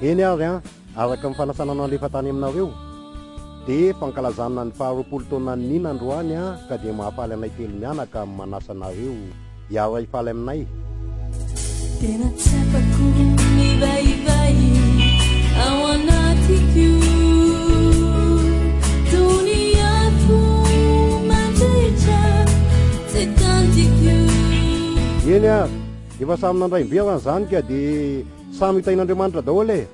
Eny ary an, araka ny fanasana nalefa tany aminareo, dia fankalazana ny faha 20 taonan'i Nina androany an, ka dia mahafaly anay telo mianaka ny manasa anareo hiara-hifaly aminay. Tena tsapako mivaivay ao anatiko toy ny afo mandrehitra tsy tantiko. Eny ary, efa samy nandray vera an'izany ka dia samy hotahin'Andriamanitra daholo e!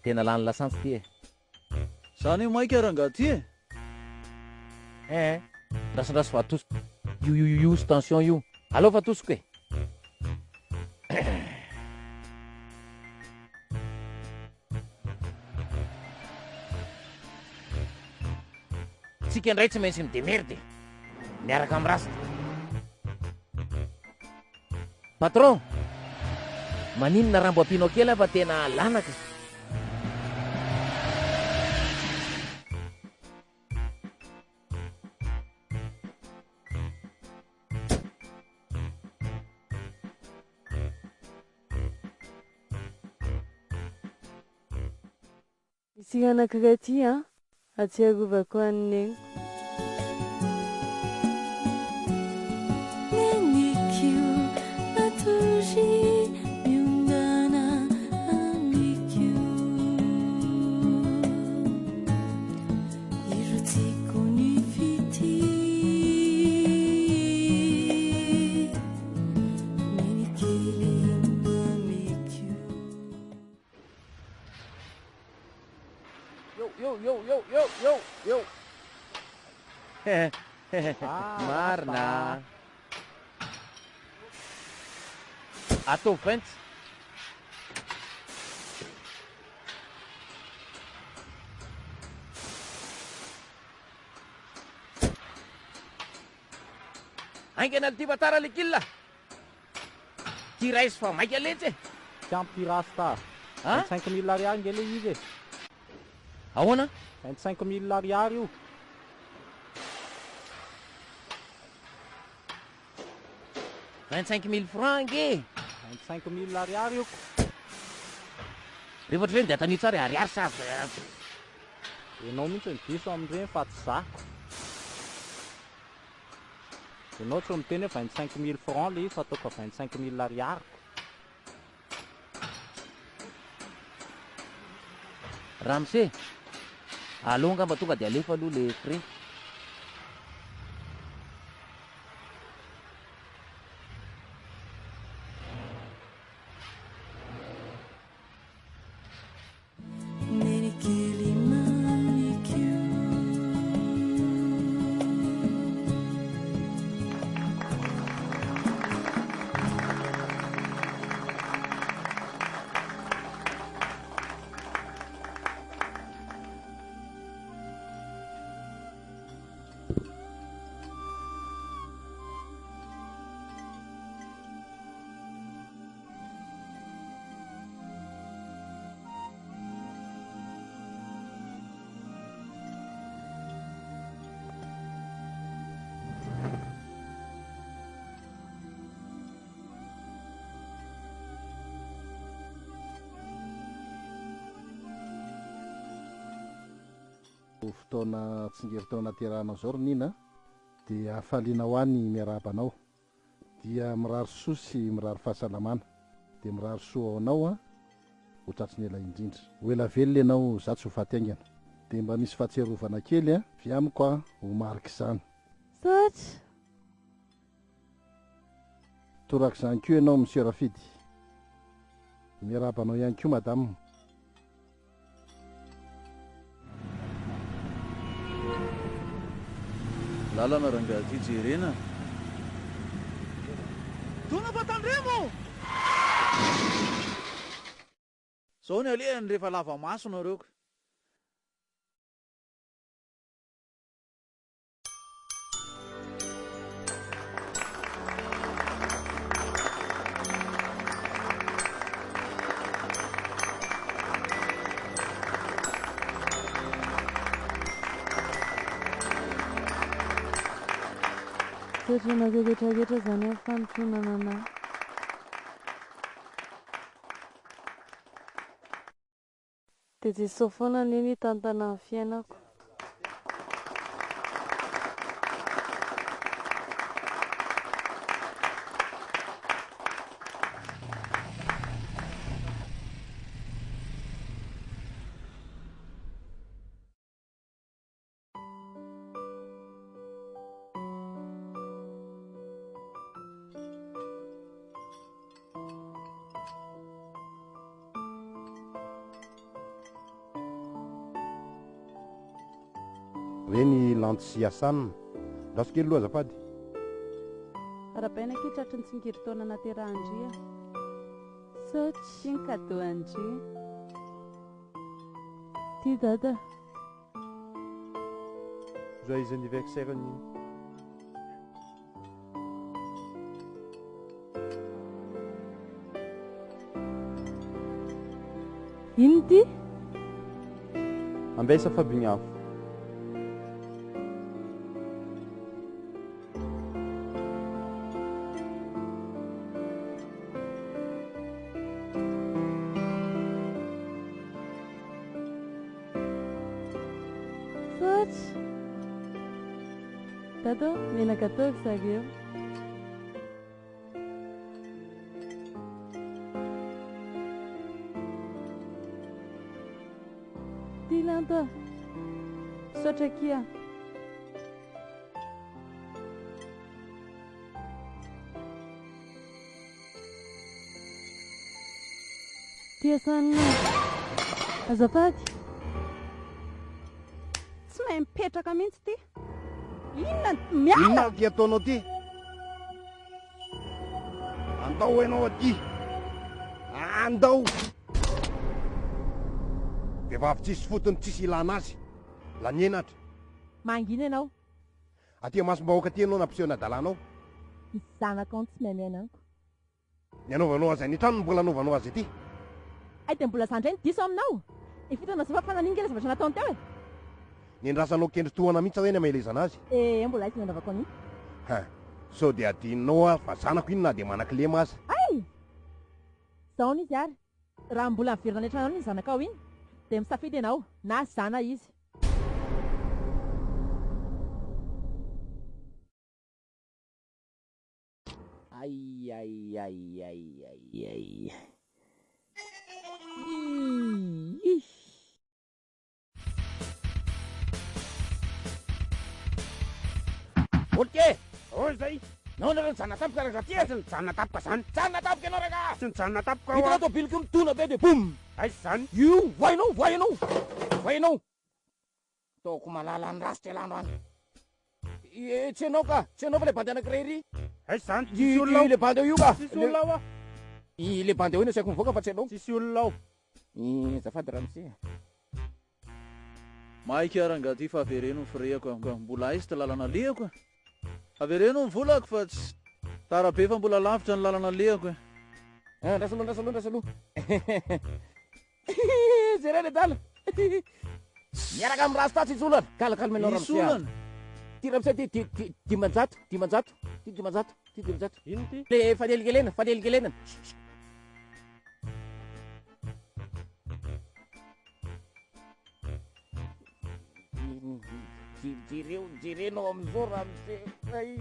Tena lany lasantsy ty e. Zany hoe maika rangah ty e. Eh eh, ndrasandraso fa atosiko io io io io tension io. Aleo fa atosiko e. Tsika indray tsy maintsy mi-demerde miaraka amin'ny rasta. Patron, maninona raha mbo ampianao kely aho fa tena lanaka. Ity anankiray ity an, ahatsiarovako an'i Neniko. Neniko matory miondana amiko. Irotsiko ny fitia. Nenikely mamiko. Yo yo yo yo yo yo yo. Marina. Ataovy vingt. Haingana ity fa tara le kil. Ty raiso fa maika letsy e! Tsy ampy ty rasta a! An? 25 mille ariary nge le izy e! Ahoana? 25 mille ariary io! 25 mille francs ange e! 25 mille ariary io ko! Rehefa ohatr'ireny dia antanio tsara e, ariary sa. Enao mihitsy no diso amin'ireny fa tsy za. Ianao tsy miteny hoe 25 mille francs le izy fa ataoko 25 mille ariary ko. Ramose, aleo angamba tonga dia alefa aloha le frais. Nenikely mamiko. Fotoana tsingerin-taona naterahanao izao ry Nina dia hafaliana ho ahy ny miarahaba anao. Dia mirary soa sy mirary fahasalamana. Dia mirary soa ho anao an, ho tratry ny ela indrindra. Ho ela velona ianao, za tsy ho faty haingana. Dia mba misy fahatsiarovana kely an, avy amiko an, ho marik'izany. Misaotra. Torak'izany koa ianao Monsieur Rafidy. Miarahaba anao ihany koa Madame. Lalana rangahy ty jerena. Dona fa tandremo! Zao ny alehany rehefa lava maso nareo ka. Misaotra anareo rehetra rehetra izany amin'ny fanotronana anah. Dia Jesoa foana anie no hitantana ny fiainako. Reny Lanto sy Hassan. Andraso kely aloha azafady. Arahabaina akia tratry ny tsingerin-taona naterahan-dry a. Misaotra. Ity ny cadeau an-dry. Ity dada. Joyeux anniversaire Nina. Inona ity? Ambesa fa bignafo. Misaotra. Dada ô, menaka atao ry zareo. Ty Lanto a. Misaotra akia. Ty Hassan Azafady. Tsy mahay mipetraka mihitsy ity. Inona no miala? Inona ity ataonao ity? Andao ianao aty. Andao. Vehivavy tsisy fotony tsisy ilana azy. Lanienatra. Mangina ianao. Aty amasom-bahoaka aty ianao nampiseho ny hadalanao. Ny zanakao no tsy mahay miaina amiko. Ny anaovanao azy any an-trano no mbola anaovanao azy aty. Hay dia mbola za indray no diso aminao? Efa hitanao zao fa fananina nge ilay zavatra nataony teo e! Ny andrasanao kendry tohana mihitsy re ny amelezana azy. Ee, mbola aiza ny anaovako an'iny? Ha! Sao dia adinonao ary fa zanako iny na dia manan-kilema aza. Hay! Zao ny izy ary, raha mbola miverina any an-trano any iny zanakao iny, dia misafidy ianao, na za na izy. Ay ay ay ay ay ay. Ih. Olke! Ahoana izay? Nahoana nareo nijanona tampoka rangaha ty e? Tsy nijanona tampoka zany. Nijanona tampoka ianao rangaha! Tsy nijanona tampoka aho. Hitanao tomobiliko io midona be dia boum! Aiza izany? Io, voainao, voainao! Voainao! Ataoko malala ny rasitra ialahy androany. Eh, tsy ianao ka, tsy ianao fa le bandy anankiray ry. Aiza izany? Tsisy olona ao. Le bandy ao io ka. Tsisy olona ao ah. I le bandy ao io no asaiko mivoaka fa tsy ianao. Tsisy olona ao. I azafady ramose. Maika rangaha ty fa avereno ny firehako a! Mbola aiza ty lalana alehako e! Avereno ny volako fa tsy tara be fa mbola lavitra ny lalana alehako e! Andraso aloha, andraso aloha, andraso aloha. Jereo le dala. Miaraka amin'ny rasta tsisy olana. Kalkalme anao Misy ramose a. olana. Ty ramose ty ty ty 500, 500, ty 500, ty 500. Ino ty? Le fanelingelenana, fanelingelenana. Jereo, jerenao amizao ramose. Ay,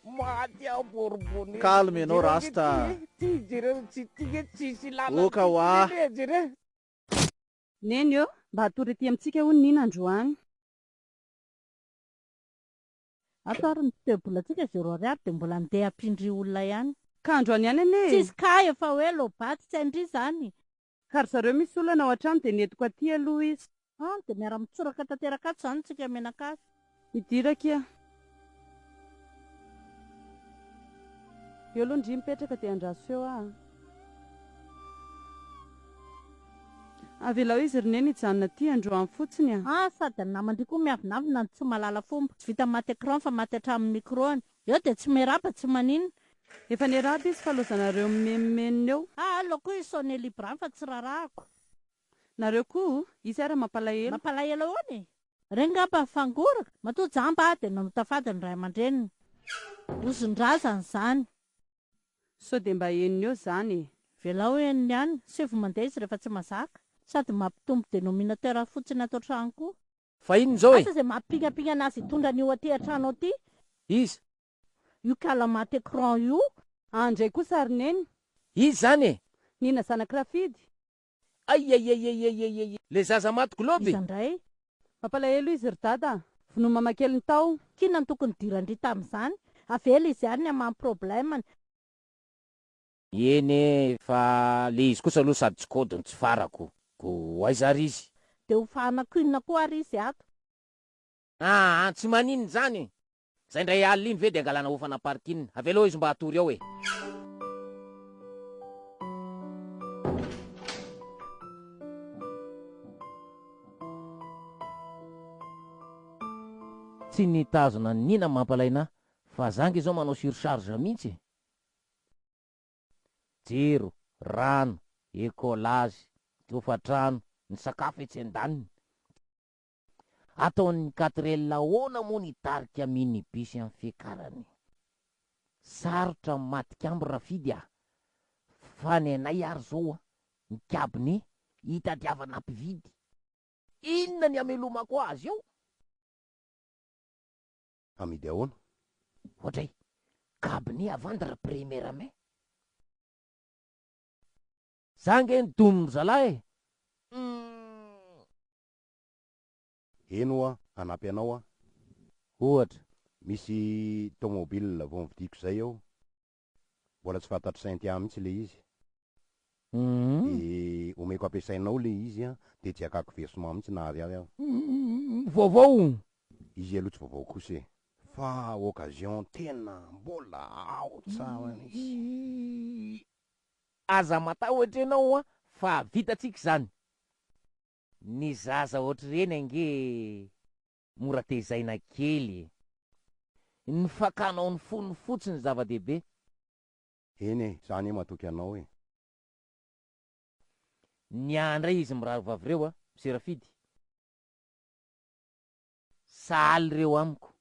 maty aho borbone. Calme ianao rasta. Ty jereo tsy ty nge tsisy ilana. Oka hoa. Jereo. Neny ô, mba hatory aty amintsika hono Nina androany. Ato ary ny toe-bolantsika zéro ariary dia mbola andeha hampindry olona ihany. Ka androany ihany anie e. Tsisy ka efa hoe low-baty tsy hain-dry izany. Ka ry zareo misy olana ao an-trano dia nentiko aty aloha izy. An, dia miara-mitsoraka tanteraka ato izany tsika mianakavy. Midira akia. Eo aloha ndry mipetraka dia andraso eo aho. Avelao izy ry Neny hijanona aty androany fotsiny a! Ah, sady ny naman-dry koa miavonavona no tsy mahalala fomba. Tsy vita maty écran fa maty hatramin'ny micro-ny. Eo dia tsy miarahaba tsy maninona. Efa niarahaba izy fa lozanareo mimenomenona eo. Ah, aleo koa i sonner libre any fa tsy rarahako. Nareo koa, izy ara mampalahelo. Mampalahelo ahoana e? Reny ngamba ny fangoraka, matoa jamba aho dia nanota fady ny ray aman-dreniny. Ozon-drazana izany. Sao dia mba henony eo izany e? Velao henony ihany, sivy mandeha izy rehefa tsy mazaka. Sady mampitombo denominateur fotsiny ato an-trano koa. Fa inona izao e? Asa izay mampingampingana azy hitondra an'io aty an-trano aty. Iza? Io kala maty écran io. Andray kosa ry Neny. Iza izany e? Nina zanak'i Rafidy. Aiaiaiaiaiaiai le zaza maty globe Iza ndray? Mampalahelo izy ry dada a! Vonoy mamakeliny tao. K'inona no tokony hidiran-dry tamin'izany? Avela izy any ny hamaha ny problème-ny. Eny e, fa le izy kosa aloha sady tsy code no tsy farako, ko ho aiza ary izy? Dia ho fahanako inona koa ary izy ato? Aa, tsy maninona izany e! Zay ndray alina iny ve de angalana hofana parking? Avelao izy mba hatory ao e! Tsy ny hitazona an'i Nina mampalaina ahy fa za nge zao manao surcharge mihitsy e! Jiro, rano, écolage, hofantrano, ny sakafo etsy andaniny. Ataon'ny Quatrelle ahoana moa ny hitarika minibus amin'ny fiakarany? Sarotra ny matikambo Rafidy a! Fa ny anay ary zao a, ny cabinet hitadiavana mpividy. Inona ny hamelomako azy eo? Amidy ahoana? Oadray, cabinet à vendre première main. Za nge ny domy ry zalahy e! Humm. Eny hoa, hanampy anao aho. Ohatra. Misy tomobile vao novidiako izay eo, mbola tsy fantatr'i Cynthia mihitsy ilay izy. Dia omeko ampiasainao ilay izy an, dia tsy hakako versement mihitsy na ariary aza. Vaovao? Izy aloha tsy vaovao kosa e. Fa occasion tena mbola ao tsara mihitsy. Aza matahotra ianao an, fa vitantsika izany. Ny zaza ohatr'ireny ange mora tezaina kely e. Ny fakanao ny fony fotsiny zava-dehibe. Eny e, za anie matoky anao e. Ny ahy indray izy mirary vavy ireo a, Monsieur Rafidy. Sahaly ireo amiko.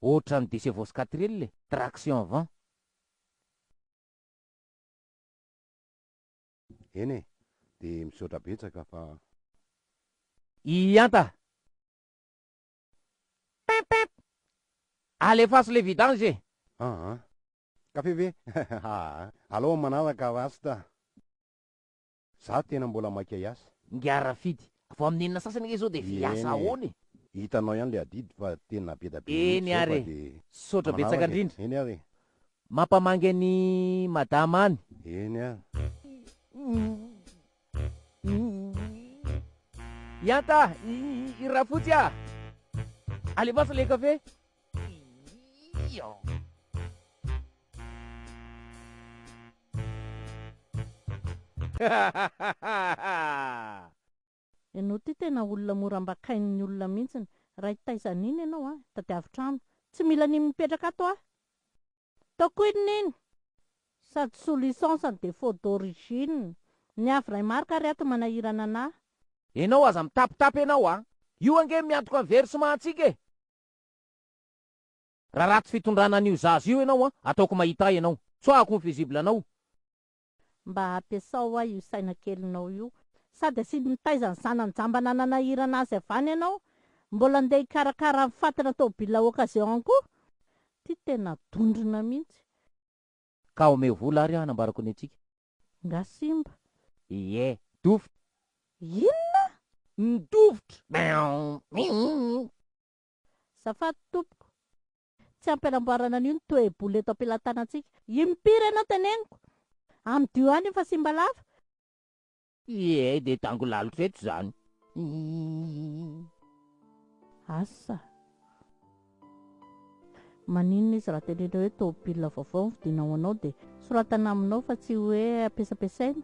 Ohatran'ny Decevos Quatril e, traction avant. Eny e, dia misaotra betsaka fa. Ihanta! Pimp pimp! Alefaso le vidange e! Aa! Kafe ve? Aa! Alao amin'ny manaraka Rasta! Za tena mbola maika hiasa. Ingahy Rafidy, vao amin'ny enina sasany ange izao dia efa hiasa ahoana e? Hitanao ihany le adidy fa tena be da be Eny mihitsy zao ary fa e! dia Misaotra betsaka manaraka e! indrindra. Eny ary e! Mampamangy an'i madama any. Eny ary. Ihanta, i Rafotsy ah! Alefaso le kafe. Ianao ity tena olona mora ambakain'ny olona mihitsiny. Raha hitaiza an'iny ianao an, tadiavo trano. Tsy mila an'iny mipetraka ato aho. Ataoko inona iny? Sady sous licence ny défaut d'origine. Ny avy iray marque ary ato manahirana anah. Enao aza mitapitapy enao a! Io ange miantoka ny versement antsika e! Raha ratsy fitondrana an'io zaza io enao a, ataoko mahita ahy enao. Tsoahako ny fusible anao. Mba ampiasao hoa io saina kelinao io. Sady asiany mitaiza ny zanany jamba nananahirana azy avy any ianao. Mbola andeha hikarakara ny fatina tôbila occasion koa? Ty tena dondrona mihitsy. Ka omeo vola ary aho hanambarako ny antsika. Nga simba? Ie, dofotra. Inona? Midofotra! Azafady tompoko. Tsy ampy anamboarana an'io ny toe-bola eto am-pelatanantsika. Impiry ianao teneniko? Amidio any io fa simba lava. Ie, dia tango lalitra eto izany. Asa. Maninona izy raha tenenina hoe tômôbila vaovao no vidiana ho anao dia soratana aminao fa tsy hoe ampiasampiasaina?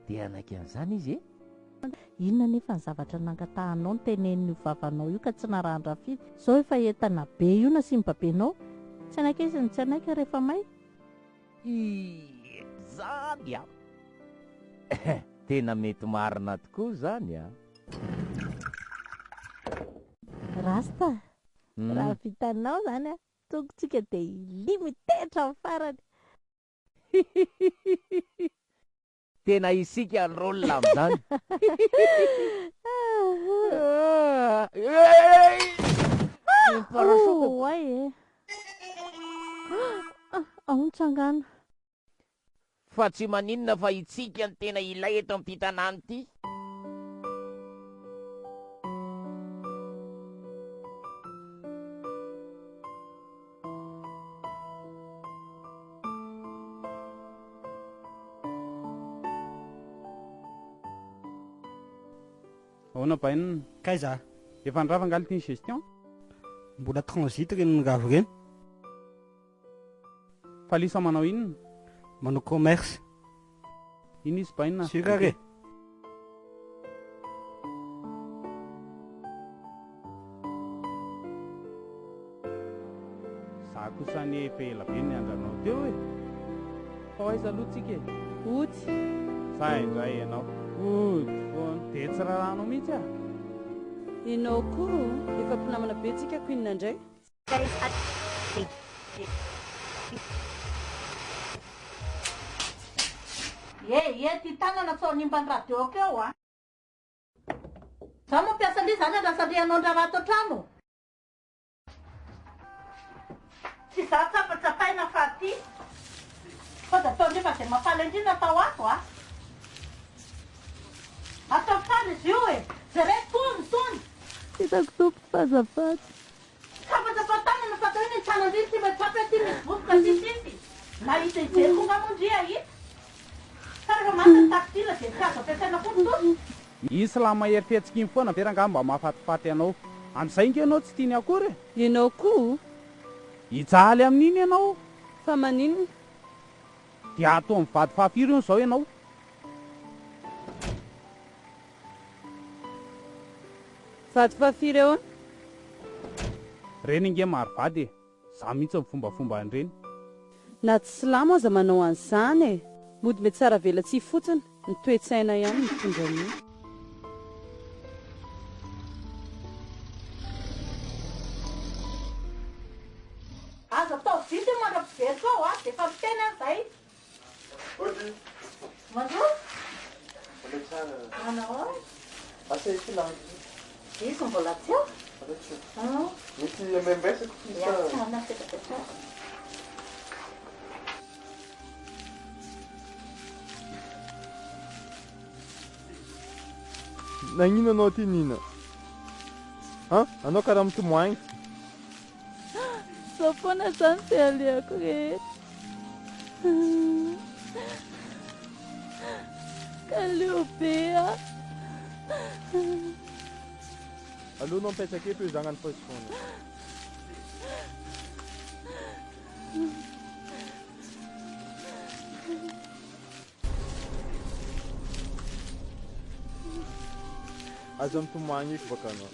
Dia hanaiky an'izany izy e? Inona anefa ny zavatra nangatahanao notenenin'io vavanao io ka tsy narahan-dRafidy? Izao efa entana be io nasian'i babenao. Tsy hanaiky izy no tsy hanaiky rehefa may. Ie, zany an! Tena mety marina tokoa zany an! Rasta, raha vitanao zany an, tongotsika dia illimité hatramin'ny farany. Hihihihi! Tena isika ny rôle amin'izany. Oh, oay e. Ao ny tsangana. Fa tsy maninona fa itsika no tena ilay eto amin'ity tanàna ity. Ahoana bainina? Kaiza? Efa nirava angaha ity ny gestion? Mbola transit ireny mirava ireny. Fa Lisa manao inona? Manao commerce. Iny izy bainina. Sûr ary e. Za kosa anie efa ela be niandry anao teo e! Fa ho aiza aloha tsika e? Hody. Sahy indray ianao. Hody foana. Dia tsy rarahanao mihitsy ah! Ianao koa efa mpinamana be tsika ko inona indray? Ye, ye, ty tanana sao hanimba ny radio-ko eo a! Za mampiasa ndry zany andrasan-dry hanao ny raharaha ato an-trano. Tsy za tsapatsapaina fa aty. Sao dia ataondry fa izay mahafaly an-dry no atao ato a! Ataovy tsara izy io e! Jereo tony, tony! Hitako tompoko fa azafady. Tsapatsapan-tanana fa atao inona ny tanan-dry ity mba tsapa ity misy vovoka sy sisy. Nahita hijery koa nga moa ndry hahita. Fa rehefa maty ny tactile dia tsy azo ampiasaina koa ny tosika. Iny silamo mahery fihetsika iny foana ve rangaha mba mahafatifaty anao? Amin'izay nge ianao tsy tiany akory e! Ianao koa? Hijaly amin'iny ianao? Fa maninona? Dia ato amin'ny vady fahafiry hono izao ianao? Vady fahafiry ahoana? Reny ange maro vady e! Za mihitsy ny fombafomba an'ireny. Na tsy silamo aza manao an'izany e! Mody mihatsara velatsihy fotsiny, ny toe-tsaina ihany no mitondra an'io. Aza atao vita io mandra-piveriko ao a, dia efa miteny aho izay. Ody. Bonjour. Mbola tsara. Manao ahoana? Asa ity landy. Izy mbola tsy ao. Mbola tsy ao. Misy MMS-ko ty sa? Ya, tsara petrapetraha. Nagnino anao ty Nina? An? Anao karaha mitomagny. Zao foana zany ze alehako rehetra. Ka leo be aho. Aleo anao mipetraka eto hoe za hagnano pause foana. Aza mitomagny eky baka anao.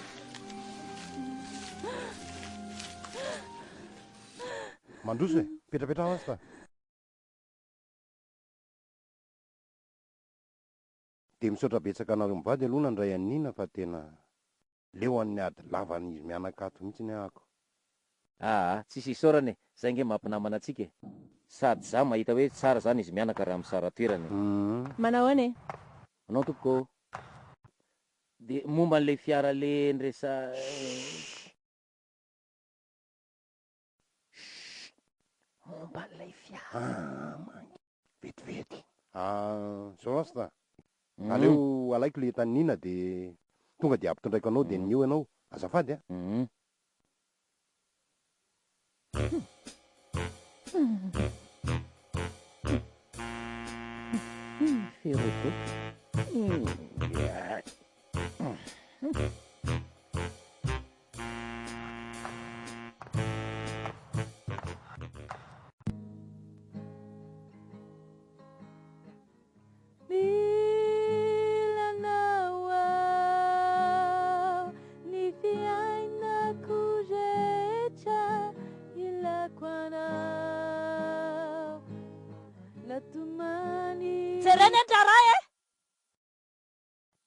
Mandroso e! Petrapetraho azy fa. Dia misaotra betsaka anareo mivady aloha nandray an'i Nina fa tena leo an'ny ady lavan'izy mianaka ato mihitsiny ahako. Aa, tsisy isaorana e, zay nge mampinamana antsika e. Sady za mahita hoe tsara zany izy mianaka raha misara-toerana e. Manahoana e? Manao tompoko ô. De momba an'ilay fiara le nresa. Chut! Momba an'ilay fiara. Ah, mangy. Vetivety. Ah, zao Rasta, aleo alaiko le entan'i Nina de tonga de ampitondraiko anao de ny eo ianao, azafady a. Jerena ny raharaha e!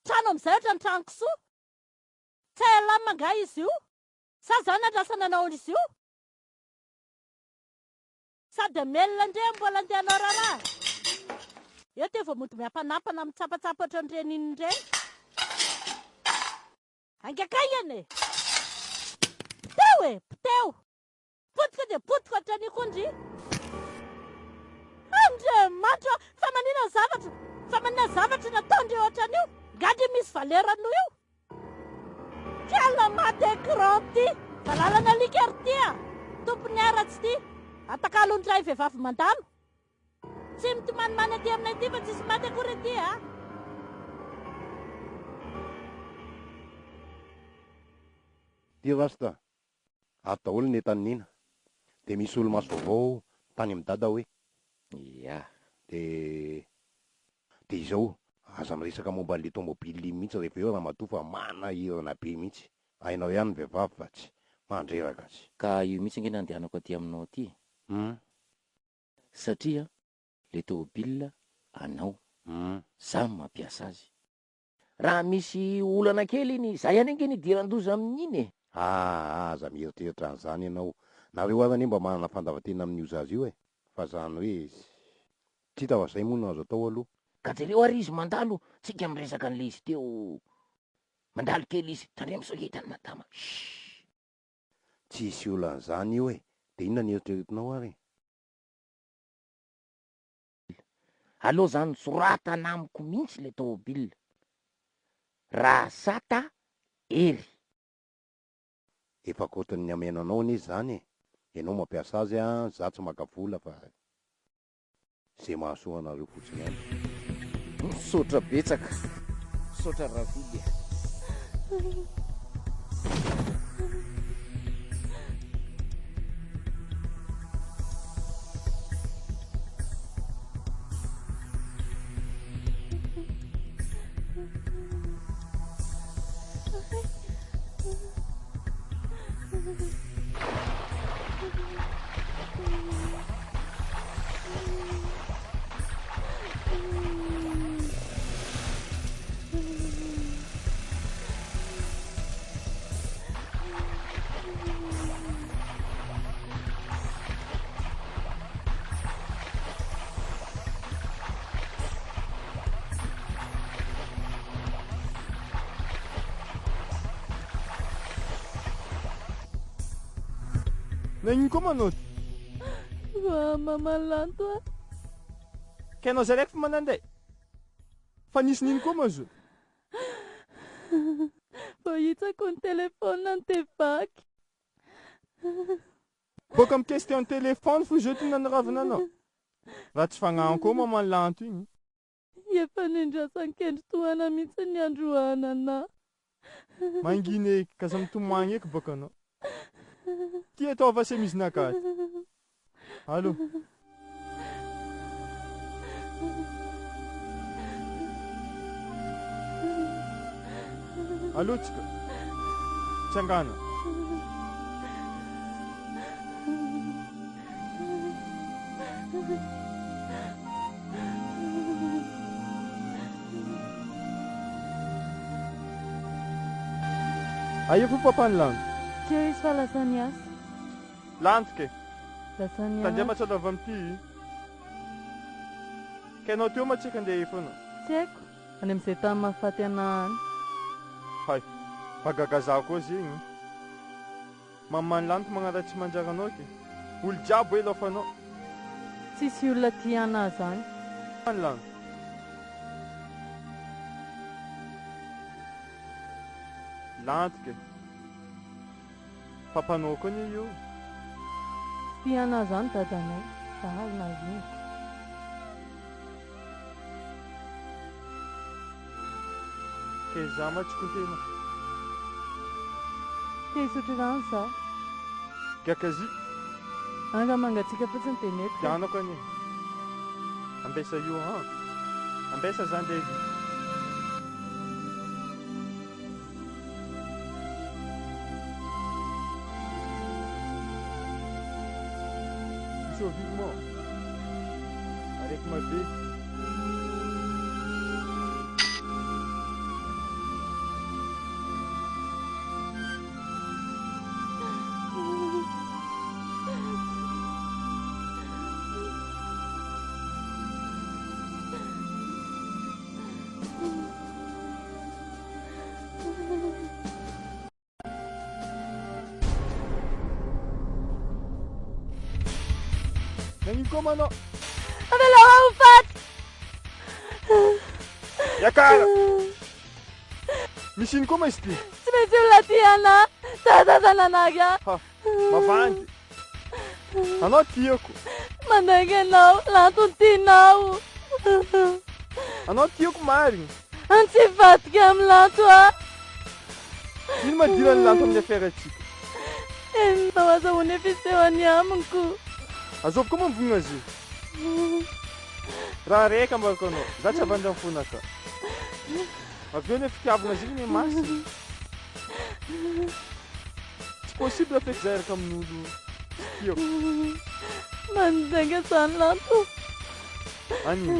Trano amin'izay ohatran'ny trano kisoa. Tsy hay alamina angaha izy io? Sa za nandrasana anao izy io? Sady hamelona ndre mbola andeha hanao raharaha? Eo ty vao mody miampanampana mitsapatsapa ohatran'ireny inona ireny. Haingakaingana e! Teo e! Poteo! Potika dia potika ohatran'io koa ndry! Andriamanitra ô! Fa manina ny zavatra, fa manina ny zavatra nataondry ohatran'io? Nga ndry misy valeur noho io? Quel maty écran ty! Valalana alika ry ty a! Tompony ara tsy ty! Atakalony ray vehivavy mandalo! Tsy mitomanimany aty aminay aty fa tsisy maty akory aty a! Ty rasta, ato daholo ny entan'i Nina. Dia misy solomaso vaovao tany amin'i Dada hoe. Ia. Dia dia izao, aza miresaka momba an'ilay tomobile iny mihitsy rehefa eo ramatoa fa manahirana be mihitsy. Hainao ihany ny vehivavy fa tsy mandreraka tsy. Ka io mihitsy ange nandehanako aty aminao aty e. Hum. Satria le tôbile anao, za no mampiasa azy. Raha misy olana kely iny, za ihany ange no idiran-doza amin'iny e. Aa aza mieritreritra an'izany ianao. Nareo ary anie mba manana fandavan-tena amin'io zaza io e. Fa zany hoe tsy hita fa zay moa no azo atao aloha. Ka jereo ary izy mandalo, tsika miresaka an'le izy teo, mandalo kely izy, tandremo sao hitan'i madama, shh. Tsy hisy olana izany io e! Dia inona ny eritreretinao ary e? Aleo zany soratana amiko mihitsy le tômôbila. Rasata Hery. Efa kaotin'ny hameno anao anie izany e! Ianao mampiasa azy an, za tsy maka vola fa ze mahasoa anareo fotsiny ihany. Misaotra betsaka. Misaotra Ravidy a. Nagnino koa manao ty? Wa mama lanto a. Ka ianao zay raiky fa manandeha. Fa nisy nino koa ma zo? Vao hitsako ny téléphone ny dia vaky. Boaka am question téléphone fo zao ty nanoravina anao. Raha tsy fagnahy koa maman lanto igny. Efa nendrasan-kendry tohana mihitsy ny androana anah. Mangina eky, k'aza mitomagny eky boaka anao. Ty atao fa se misy nakaty. Allô. Allô tsika. Tsangana. Aia koa papa ny lanto? Tsy eo izy fa lasa niasa. Lanto ke. Lasa niasa. Tandrema tsy alova amin'ity. Ka ianao teo ma tsy haiko andeha foana. Tsy haiko. Any amin'izay tany mahafaty anà any. Hay. Mahagaga za koa zegny. Maman lanto magnara tsy manjary anao ke. Olo jiaby hoe laofanao. Tsisy olona tia anà zany. Any lanto. Lanto ke. Papanao koa anie io. Tsy tia anà zany dadanay. Dahalo na ino. Ke za ma tsy kontena. Te hisotro rano za. Gakazi. Anga mangatsiaka fotsiny dia mety ka. Tianako anie. Ambesa io an. Ambesa za ndeha vita. Misaotra vivement. Araiky mabe. Nagnino koa ma anao? Avelao aho ho faty! Iakara! Misy ino koa ma izy ty? Tsy misy olona tia anà, zaza nanary ahy. Ha, mavandy. Anao tiako. Mandainga ianao, Lanto no tianao. Anao tiako marigny. An tsy hivadika amin'i Lanto aho. Ino ma idiran'i Lanto amin'ny affaire-tsika? Enao azahoany efa hiseho any amiko. Azovy koa moa mivonona azy io. Raha reka ambarako anao, za tsy havandra ny fonaka. Avy eo ny fitiavana azy iny masina. Tsy possible feky za hiaraka amin'olo tsy tiako. Mandainga zany Lanto. Anina,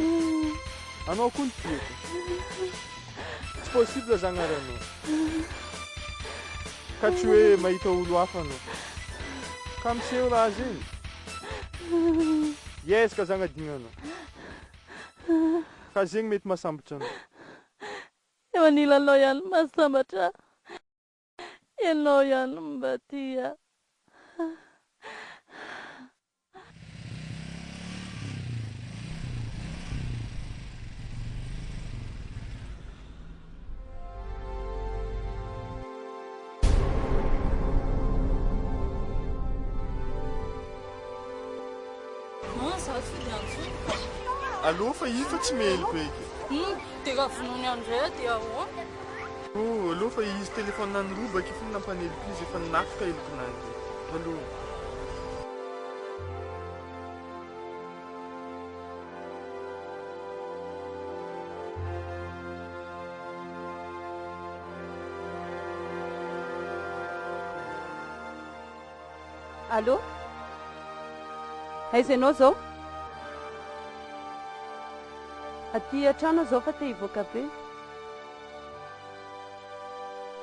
anao koa no tiako. Tsy possible za agnary anao. Ka tsy hoe mahita olo hafa anao. Ka miseho raha zegny. Hiezaka za agnadigna anao. Ka zegny mety mahasambatra anao. Eo anilanao ihany no mahasambatra ahy. Ianao ihany no mba tia ahy. Non, za tsy dia antsoina. Alou fa io fa tsy meloka eky. Hum, dia raha vonoiny andray dia ahoana? Oh, alou fa izy téléphone nany robaka io fony nampaneloka izy efa nafika helokinanjy. Alou. Allô? Aiza ianao izao? Aty an-trano aho izao fa te hivoaka be.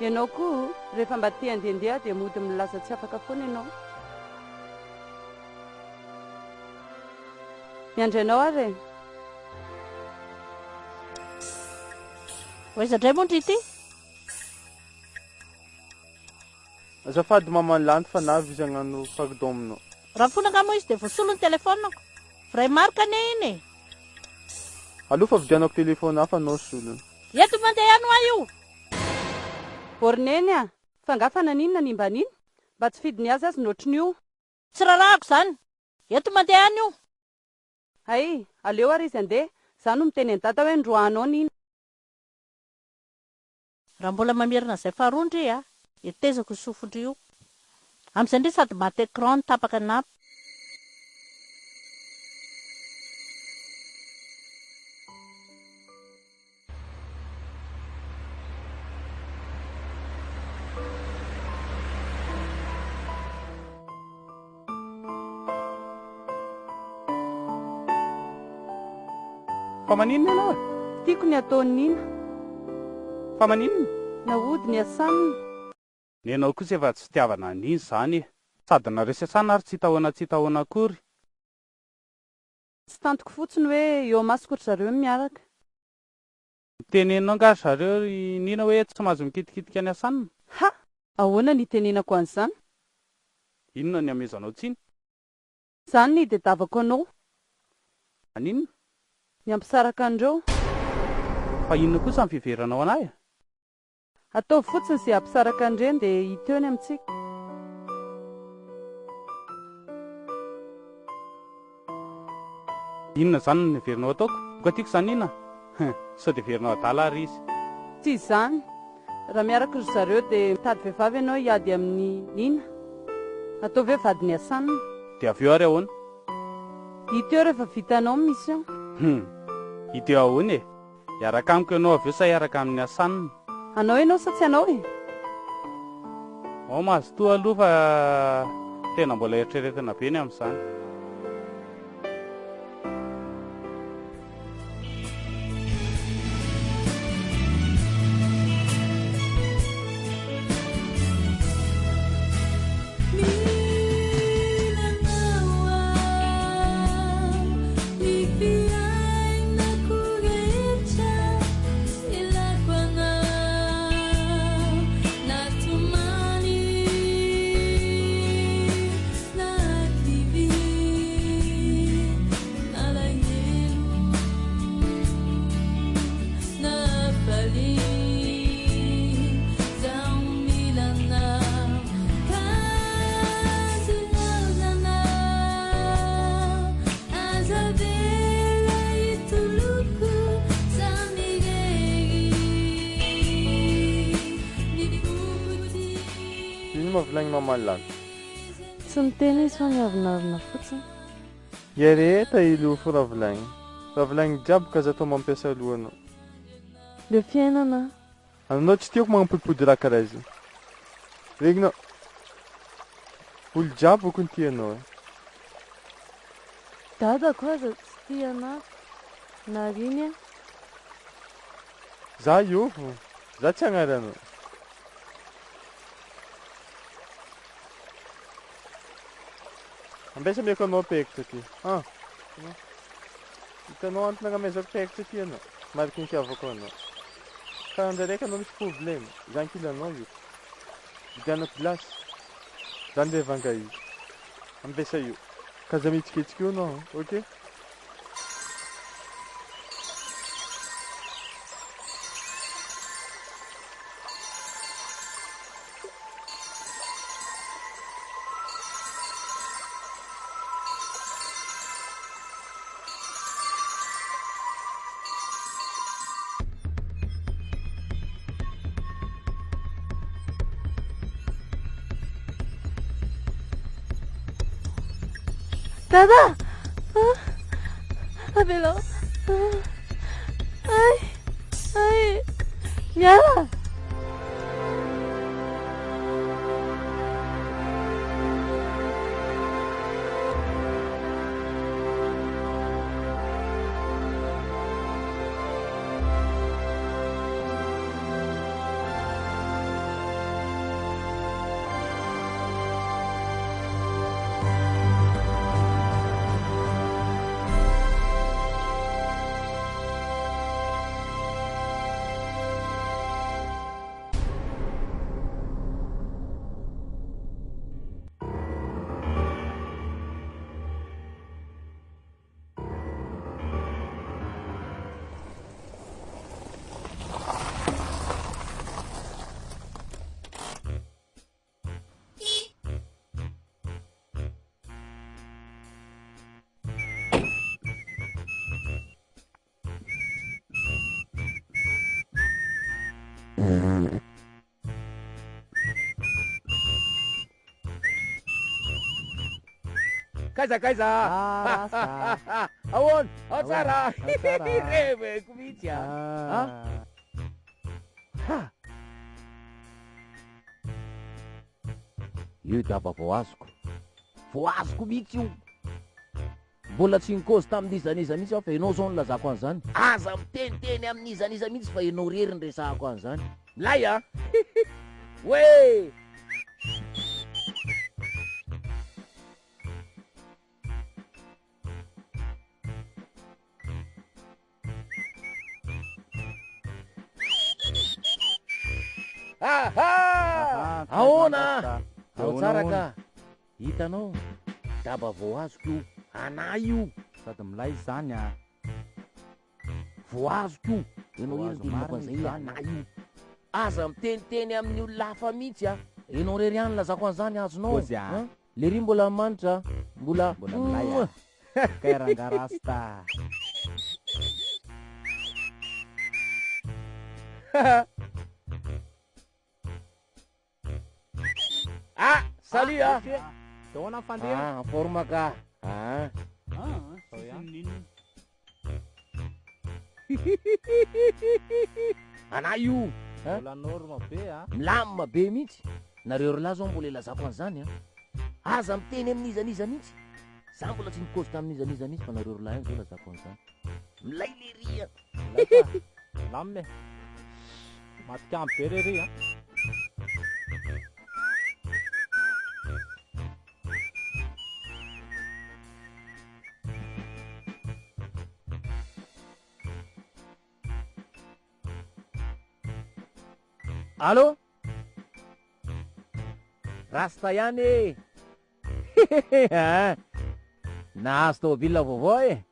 Ianao koa rehefa mba te handehandeha dia mody milaza tsy afaka foana ianao. Miandry anao ary e. Ho aiza indray moa ndry ity? Azafady maman Lanto fa navy izy hagnano pardon aminao. Raha fona angaha moa izy dia voasolo ny telephone-ko. Vrai marque anie iny e. Aleo fa vidianako telephone hafa anao solony. Eto mandeha ihany hoa io. Ô ry neny a! Fa angaha fa naninona ny mba nino? Mba tsy fidiny azy azy no ohatrin'io. Tsy rarahako izany. Eto mandeha ihany io. Hay, aleo ary izy handeha. Za no miteny an'i dada hoe ndroahanao Nina. Raha mbola mamerina an'izay faharoa ndry a, hetezako io sofin-dry io. Amin'izay ndry sady maty écran no tapaka na. Fa maninona ianao e? Tiako ny ataon'i Nina. Fa maninona? Nahodiny Hassan. Ny anao kosa efa tsy fitiavana an'iny izany e! Sady nareo sy Hassan ary tsy hita ahoana tsy hita ahoana akory. Tsy tantiko fotsiny hoe eo amasoko ry zareo no miaraka. Noteneninao angaha ry zareo ry Nina hoe tsy mahazo mikitikitika an'i Hassan? Ha! Ahoana ny hitenenako an'izany? Inona ny hamehezanao tsiny? Izany ny hidedavako anao. Maninona? Ny hampisaraka an'ireo. Fa inona kosa ny fiheveranao an'ahy e? Ataovy fotsiny izay hampisaraka an'ireny dia hita eo ny amintsika. Inona izany no heverinao ataoko? Boka tiako izany Nina a! Hum, sao dia heverinao adala ary izy. Tsy izany. Raha miaraka ry zareo dia mitady vehivavy ianao hiady amin'i Nina. Ataovy hoe vadin'i Hassan. Dia avy eo ary ahoana? Hita eo rehefa vitanao ny mission. Hum, hita eo ahoana e? Hiaraka amiko ianao avy eo sa hiaraka amin'i Hassan? Hanao ianao sa tsy hanao e? Ao mazotoa aloha fa tena mbola eritreretina be ny amin'izany. Mila anao aho, ny fiainako rehetra ilako anao, na tomany na kivy. ma vilagny mamaly lanitra? Tsy miteny izy fa miavonavona fotsiny. Iareta ilofo raha vilagny. Raha vilagny jiaby ka aza atao mampiasa lohanao. Leo fiainana aho. Anao tsy tiako magnampodimpody raha karaha izay. Regninao. Olo jiaby boko tia anao e. Dadako aza tsy tia anah. Nariny ah. Za io, za tsy hagnary anao. Ambesa ameko anao pekitra ty. Ah. Hitanao antony agnamezako pekitra ty anao. Mariky ny fitiavako anao. Ka andro araiky anao misy problème. Za ankilanao io. Vidianako glace. Za ndeha hivanga izy. Ambesa io. Ka aza mihetsiketsika eo anao, ok? Dada! Ah! Avelao! Ah! Ay! Ay! Miala! Kaiza kaiza? Ah, Ahoana? Ao tsara? Ao tsara. Reveko mihitsy a. Ah. Ha. Io daba vao azoko. Vao azoko mihitsy io. Mbola tsy nikozy tamin'iza n'iza mihitsy aho fa ianao izao no nilazako an'izany. Aza miteniteny amin'iza n'iza mihitsy fa ianao irery no resahako an'izany. Milay a! Hoe! Aha! Ahoana? Ao tsara ka. Hitanao? Daba vao azoko io. Anah io. Sady milay izany a. Vao azoko io. Ianao Vao irery azo no tenenako marina an'izay hoe izany. anah io. Aza miteniteny amin'ny olona hafa mihitsy a. Ianao irery ihany nilazako an'izany azonao. Kôzy a. An? Lery mbola manitra, mbola. Mbola milay a. Kay rangah rasta. Ah, salut ah. Dia ahoana ny fandeha? Ah, en forme ka. Ah. Ah, zao ihany. Anah io. Mbola norme be a. Milamina be mihitsy. Nareo ry lahy zao mbola ilazako an'izany an. Aza miteny amin'iza n'iza mihitsy. Za mbola tsy nikozy tamin'iza n'iza mihitsy fa nareo ry lahy ihany zao ilazako an'izany. Milay lery a. Milay ka. Milamina e. Matikamo be re ry a. Allô? Rasta ihany e! Hein! Nahazo tômôbila vaovao e!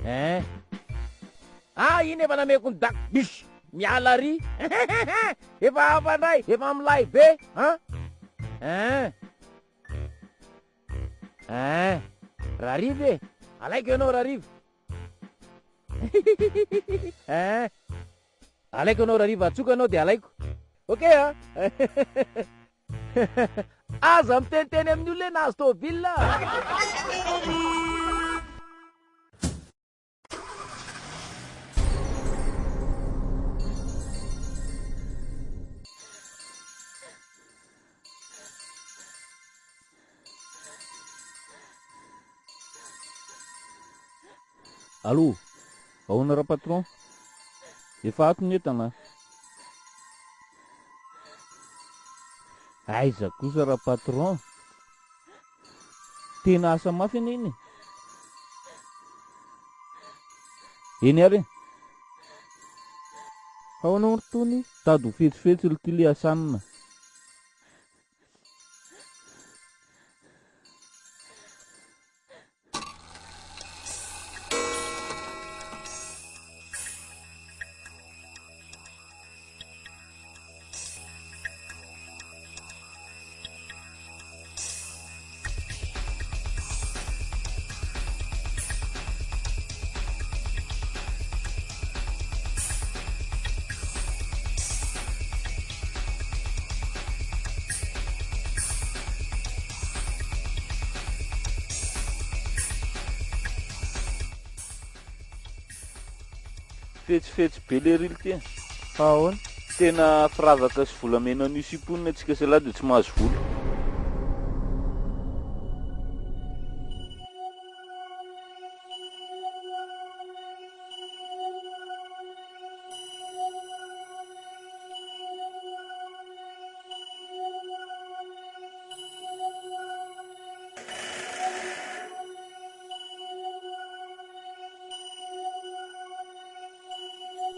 Hein! Ah, iny efa nameko ny dak bish! Miala ary! Efa hafa indray! Efa milay be! Hein! Hein! Hein! Rariva e! Alaiko ianao Rariva! Hein! Alaiko ianao Rariva, atsoiko ianao dia alaiko! Ok a! Aza miteniteny amin'ny olona hoe nahazo tôbila. Allô, ahoana ra-patron? Efa ato ny entana a! Aiza kosa ra-patron? Tena asa mafy anie iny e! Eny ary e! Ahoana hono tony? Tady ho fetsifetsy lty le asanina. Fetsifetsy be lery ity e. Fa ahoana? Tena firavaka sy volamena an'io siponina tsika sy lahy dia tsy mahazo vola.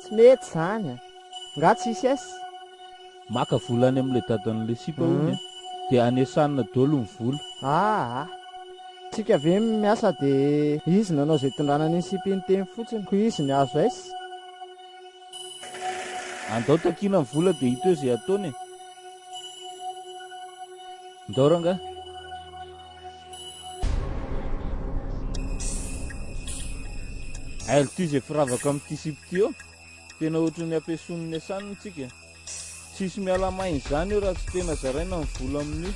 Tsy mety zany a! Nga tsisy S? Maka vola any amin'ilay dadan'ilay sipa hono e! Dia any Asanina daholo ny vola. Aa! Tsika ve miasa de izy nanao zay itondrana an'iny sipa iny teny fotsiny ko izy niazo S? Andao takiana ny vola dia hita eo izay ataony e! Ndao rangahy. Ailo ty izay firavaka amin'ity sipa ity eo. Tena ohatran'ny ampiasonin'ny asaniny tsika. Tsisy miala maina izany eo raha tsy tena zaraina ny vola amin'io.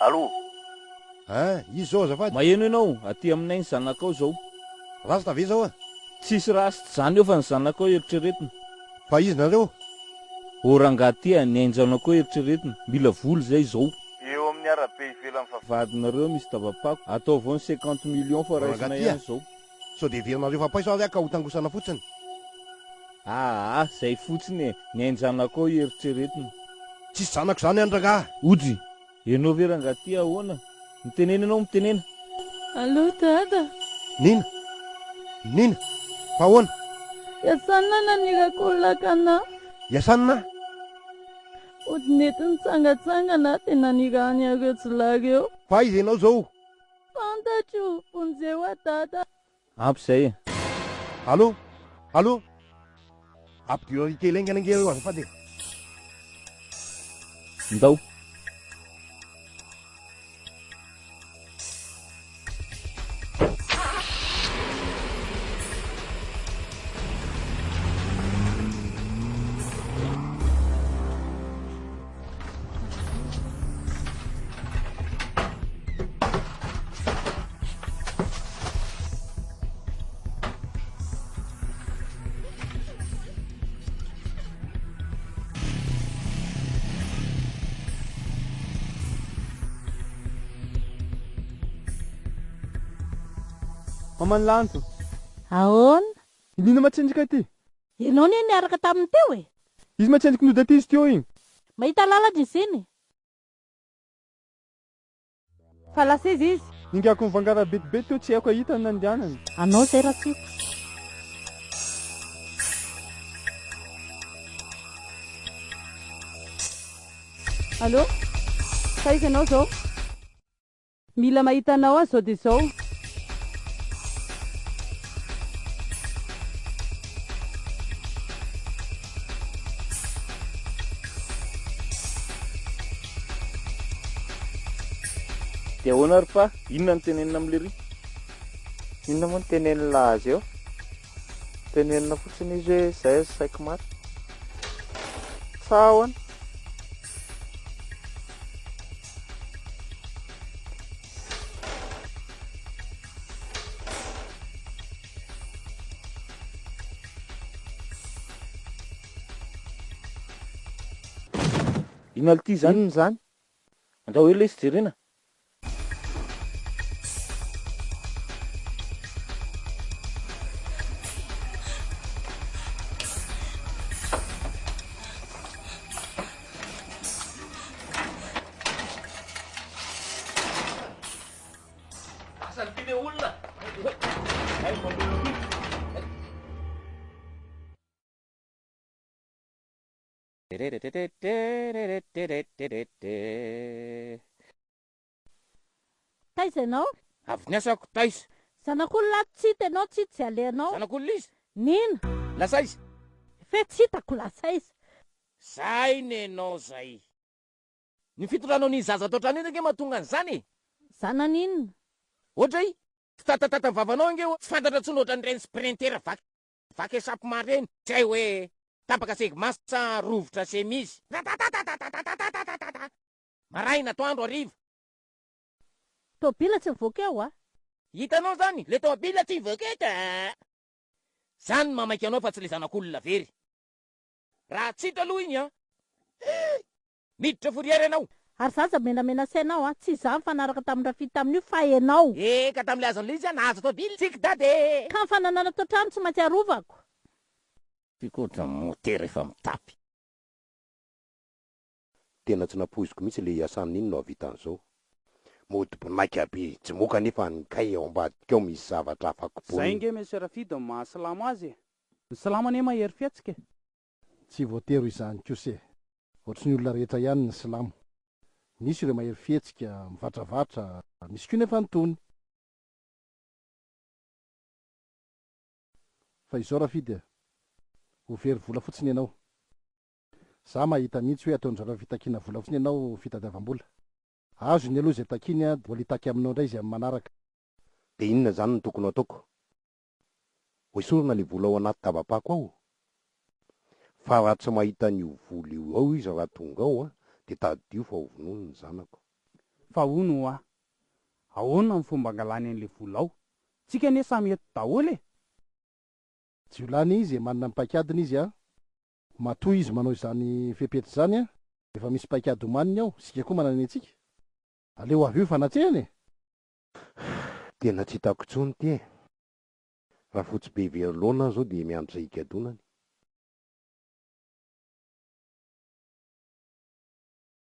Allô? Hein, iza izao azafady? Maheno ianao, aty aminay ny zanakao izao. Rasta ve izao a? Tsisy rasta izany eo fa ny zanakao eritreretina. Fa iza nareo? Ô rangahy ty a, ny ain-janakao eritreretina, mila vola izay izao. Eo amin'ny arabe ivelan'ny vavahadinareo misy daba-pako, ataovy ao ny 50 millions fa Ô raisina rangahy ty ihany a, izao. sao dia heverinareo fa paiso ary aho ka ho tangosana fotsiny? Aa, zay fotsiny e, ny ain-janakao eritreretina. Tsisy zanako izany any rangahy. Ojy! Enao ve rangahy ty ahoana? Mitenena enao mitenena. Allo dada. Nina! Nina! Fa ahoana? Iasanina naniraka olona haka anah. Iasanina? Hody nety nitsangatsangana aho dia nanirahany an'ireo jiolahy ireo. Fa aiza ianao izao? Fantatro! Vonjeo aho dada. Ampy izay e. Allo! Allo! Ampidiro ary kely haingana ange ireo azafady e. Ndao. Maman'i Lanto. Ahoana? Inona matsindrika ity? Ianao anie niaraka taminy teo e! Izy matsindriky nody aty izy teo igny. Mahita lalana izy iny. Fa lasa iza izy? Ningako nivangara betibe teo tsy haiko ahita ny nandehanany. Anao izay Ratsipa. Allô? Taiza ianao izao? Mila mahita anao aho izao dia izao. Dia ahoana ry pa? Inona no tenenina amin'i lery? Inona moa no tenenin'lah azy eo? Tenenina fotsiny izy hoe zay aza saiky maty. Sa ahoana? Inona lty izany? Inona izany? Andao eo lesy jerena. Lasa ny le olona. Taiza ianao? Avy niasa ako taiza? Zanak'olona ato tsy hita ianao tsy hita izay alehanao. Zanak'olona iza? Nina. Lasa aiza? Fe tsy hitako lasa aiza. Zay nenao zay. Ny fitondranao an'iny zaza ato an-trano iny ange mahatonga an'izany e! Zanany inona? Ohatra i, fitatatata ny vavanao ange tsy fantatra intsony ohatran'ireny sprinter vaky vaky échappement ireny, tsy hay hoe tapaka segment sa rovitra chemise. Tatatatatatatatatatatata! Maraina, atoandro, hariva. Tôbila tsy mivoaka eo a! Hitanao zany, le tôbila tsy mivoaka eto a! Zany no mahamaika anao fa tsy le zanak'olona very. Raha tsy hita aloha iny an! Miditra fourrière ianao. Ary zaza menamena sainao an! Tsy izaho nifanaraka tamin'i Rafidy tamin'io fa ianao. Eh ka tamin'ilay azon'ilay izy an nahazo tôbily tsiky dada eh! Ka ny fananana toa-trano tsy maintsy arovako. Ty koa ohatran'ny motera efa mitapy. Tena tsy nampoiziko mihitsy le hiasana iny no hahavita an'izao. Mody bonaika be jimoka nefa ny kay ao ambadika ao misy zavatra hafa Zay kobonina. nge Monsieur Rafidy no maha silamo azy e! Ny silamo anie mahery fihetsika e! Tsy voatery ho izany kosa e! Ohatry ny olona rehetra ihany ny silamo. Misy ireo mahery fihetsika, mivatravatra, misy koa nefa ny tony. Fa izao Rafidy a! Ho very vola fotsiny ianao. Za mahita mihitsy hoe ataon-dry zareo fitakiana vola fotsiny ianao fitadiavam-bola. Azony aloha izay takiany a, mbola hitaky aminao indray izy amin'ny manaraka. Dia inona izany no tokony ho ataoko? Hoesorina ilay vola ao anaty daba-pako ao? Fa raha tsy mahita an'io vola io ao izy raha tonga ao an, dia tadidio fa hovonoiny ny zanako. Fa hono hoa, ahoana ny fomba angalany an'ilay vola ao? Tsika anie samy eto daholo e! Jiolahy anie izy e, manana ny paikadiny izy an! Matoa izy manao izany fepetra izany an, efa misy paikady omaniny ao, isika koa manana ny antsika. Aleo avy eo hifanatrehana e! Tena tsy hitako intsony ity e! Rafotsy be very laona aho zao dia miandry izay higadonany.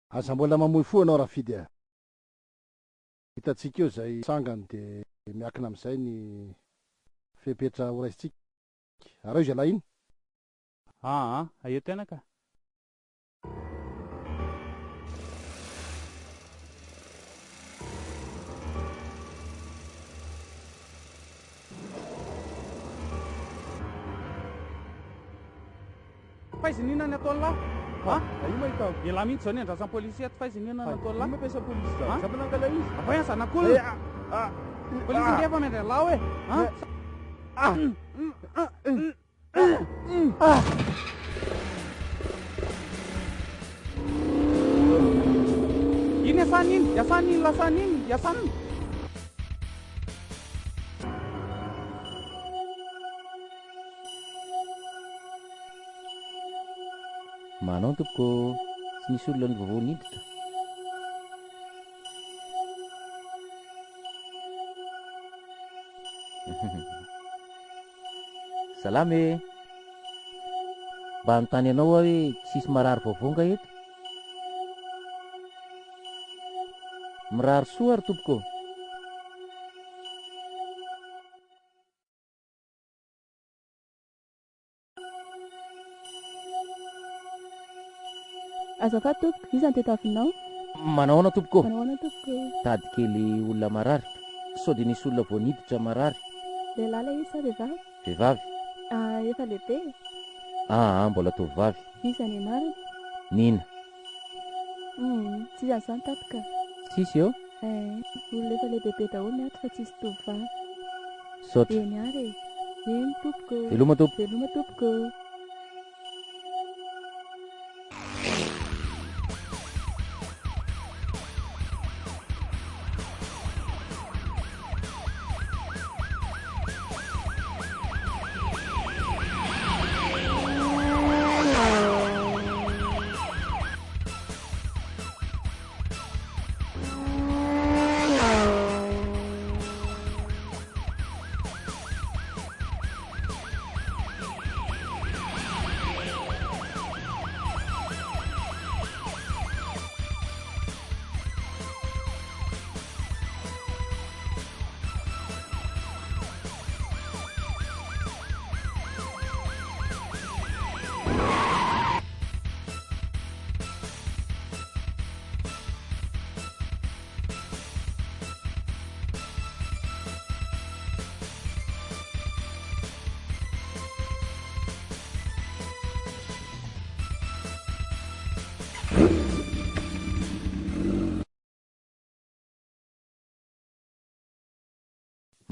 Aza mbola mamoy fo ianao Rafidy a! Hitantsika eo izay sangany dia miakina amin'izay ny fepetra horaisintsika. Araho izy ialahy iny. Aa, eto ihany ka. Faiza inona ny ataon'lah? Ha? Io mahita. Elah mihitsy zao ny andrasan'ny polisy eto, faiza inona ny ataon'lah? Io mampiasa polisy zany. Ha? Za manangala izy. Avoay ny zanak'olona. Polisy nge efa miandry an'lah hoe. Ha? Iny Hassan iny, Hassan iny, Lassan iny, Hassan. Manao tompoko, tsy nisy olona ny vaovao niditra. Salama e! Mba hanontany anao aho hoe tsisy marary vaovao nga eto? Mirary soa ary tompoko ô! Azafady tompoko, iza no tetavinao? Manao ahoana tompoko ô? Manao ahoana tompoko? Tady kely olona marary. Sao dia nisy olona vao niditra marary? Lehilahy ilay izy sa vehivavy? Vehivavy. Ah, efa lehibe e? Aa, mbola tovovavy. Iza ny anarany? Nina. Humm, tsisy an'izany tato ka. Tsisy eo? Eh, olona efa lehibebe daholo ny ato fa tsisy tovovavy. Misaotra. Eny ary e. Eny tompoko. Veloma tompoko. Veloma tompoko.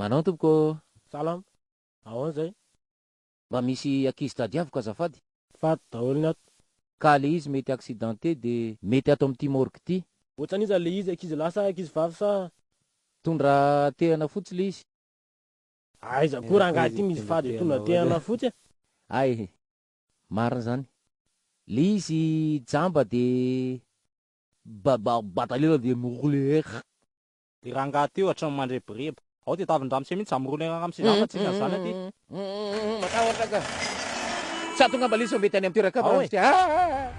Manao tompoko ô! Salama! Ahoana izay? Mba misy ankizy tadiaviko azafady. Faty daholo ny ato. Ka le izy mety accidenté de mety ato amin'ity morgue ty. Ohatran'iza le izy, ankizy lahy sa ankizy vavy sa? Tondra tehana fotsy le izy. Aiza koa rangahy ty misy fady tondra tehana fotsy e. Hay, marina zany. Le izy jamba de ba ba batalela de mi-rouler. Ry rangahy ty ohatran'ny mandrebireby. Ao tedavin-dramose mihitsy za mi-rouler ramose zany fa tsisy an'izany aty. Matahotra ka. Tsy ato angamba lesy fa mety any amin'ny toeran-kafa Ao e. ramose ah!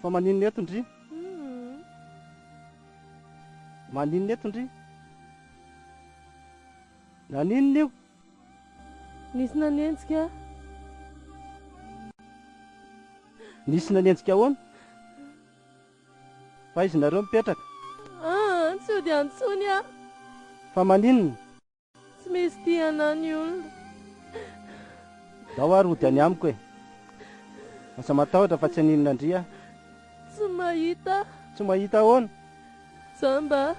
Fa maninona eto ndry? Maninona eto ndry? Naninona io? Nisy nanenjika ahy. Nisy nanenjika ahoana? Fa aiza nareo mipetraka? Aa, tsy hody any intsony aho. Fa maninona? Tsy misy tia anah ny olona. Ndao ary hody any amiko e. Aza matahotra fa tsy haninona an-dry aho. Tsy mahita aho. Tsy mahita ahoana? Jamba aho.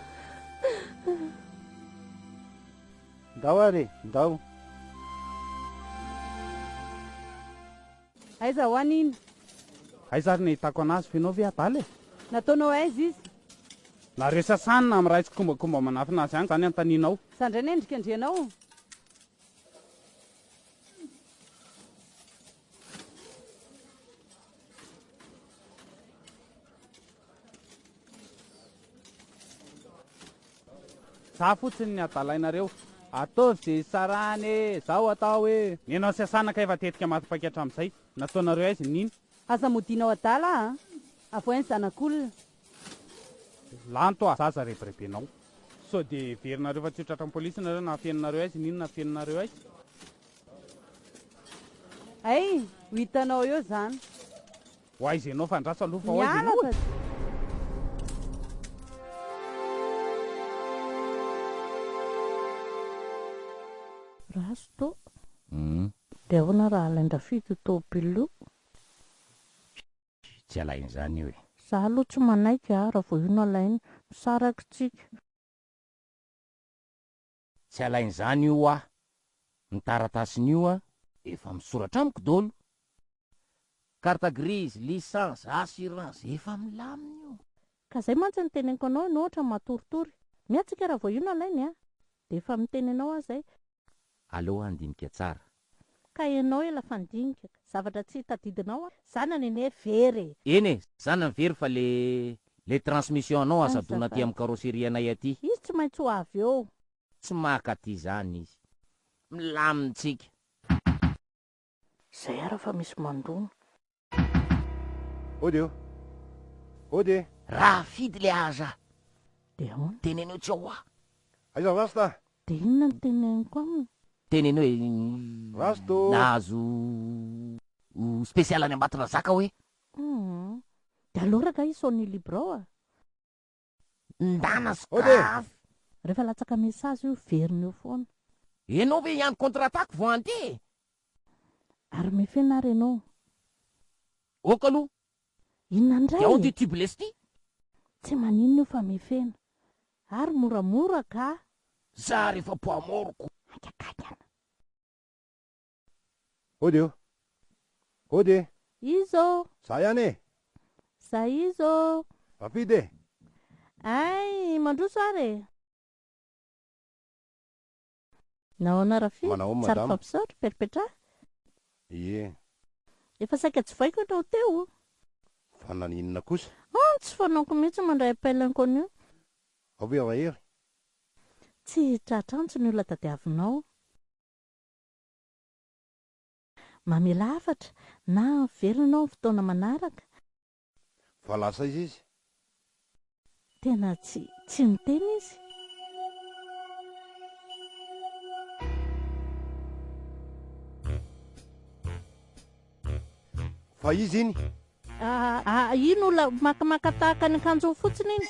Ndao ary e, ndao. Aiza ho any iny? Aiza ary ny ahitako anazy f'enao ve adala e? Nataonao aiza izy? Nareo sasany na miray tsikombakomba manafina azy any zany anontanianao. Za ndray ny endrikendrianao. Za fotsiny ny adalainareo. Ataovy ze hisarahana e! Zao atao e! Nenao sy Asana ka efa tetika maty paika hatramin'izay. Nataonareo aiza nino? Aza modianao adala a! Avohay ny zanak'olona. Lanto a! Zaza rebirebenao. Sao dia heverinareo fa tsy ho tratran'ny polisy nareo na afeninareo aiza n'inona afeninareo aiza? Hay! Ho hitanao eo zany. Ho aiza ianao fa andraso aloha fa ho aiza Miala ianao fa e? Rasto, Dia ahoana raha alain-dRafidy io tôbilo io? Tsy alainy izany io e. Za aloha tsy manaiky a, raha vao io no alainy, misaraka tsika. Tsy alainy izany io hoa, ny taratasin'io a efa misoratra amiko dolo. Carte grise, licence, assurance, efa milamina io. Ka zay mantsy no teneniko anao ianao ohatra matoritory. Miatsika raha vao io no alainy a! Dia efa miteny anao aho zay. Aleo handinika tsara. Ka ianao ela fandinika. Zavatra tsy tadidinao a! Zanany anie very e! Eny e, zanany very fa le le transmission anao aza adona aty amin'ny carrosserie anay aty. Izy tsy maintsy ho avy eo. Tsy maka aty zany izy. Milamina tsika. Zay ara fa misy mandona. Ody o! Ody e! Raha fidy le aza. Dia ahoana? Teneno hoe tsy ao hoa. Aiza Rasta? Dia inona no teneniko aminy? Teneno hoe Rasto! nahazo spécial any Ambatondrazaka hoe. Hum. Dia aleo ragaha i Sony libre ao a! Ndana sokafy. Rehefa latsaka message io verina eo foana. Enao ve hiandry contre attaque vao handeha e? Ary mifena ary enao. Ok aloha. Inona indray Dia ao e? ty tubeless ty. Tsy maninona io fa mifena. Ary moramora ka. Za refa poids mort ko. Haingakaingana. Hody o! Hody e! Iza ô? Za ihany e! Za iza ô? Rafidy e! Hay, mandroso ary e! Nahoana Rafidy? Manahoana Tsara madama? fampisaotra, perpetra? Ie. Efa saika tsy vaiko ianao teo. Fa naninona kosa? An, tsy fanaoko mihitsy mandray appel inconnu. Ao ve Rahery? Tsy tratra antso ny olona tadiavinao. Mamela hafatra na miverina ianao amin'ny fotoana manaraka. Fa lasa aiza izy? Tena tsy tsy niteny izy. Fa iza iny? Ah, iny olona makamaka tahaka ny akanjony fotsiny iny.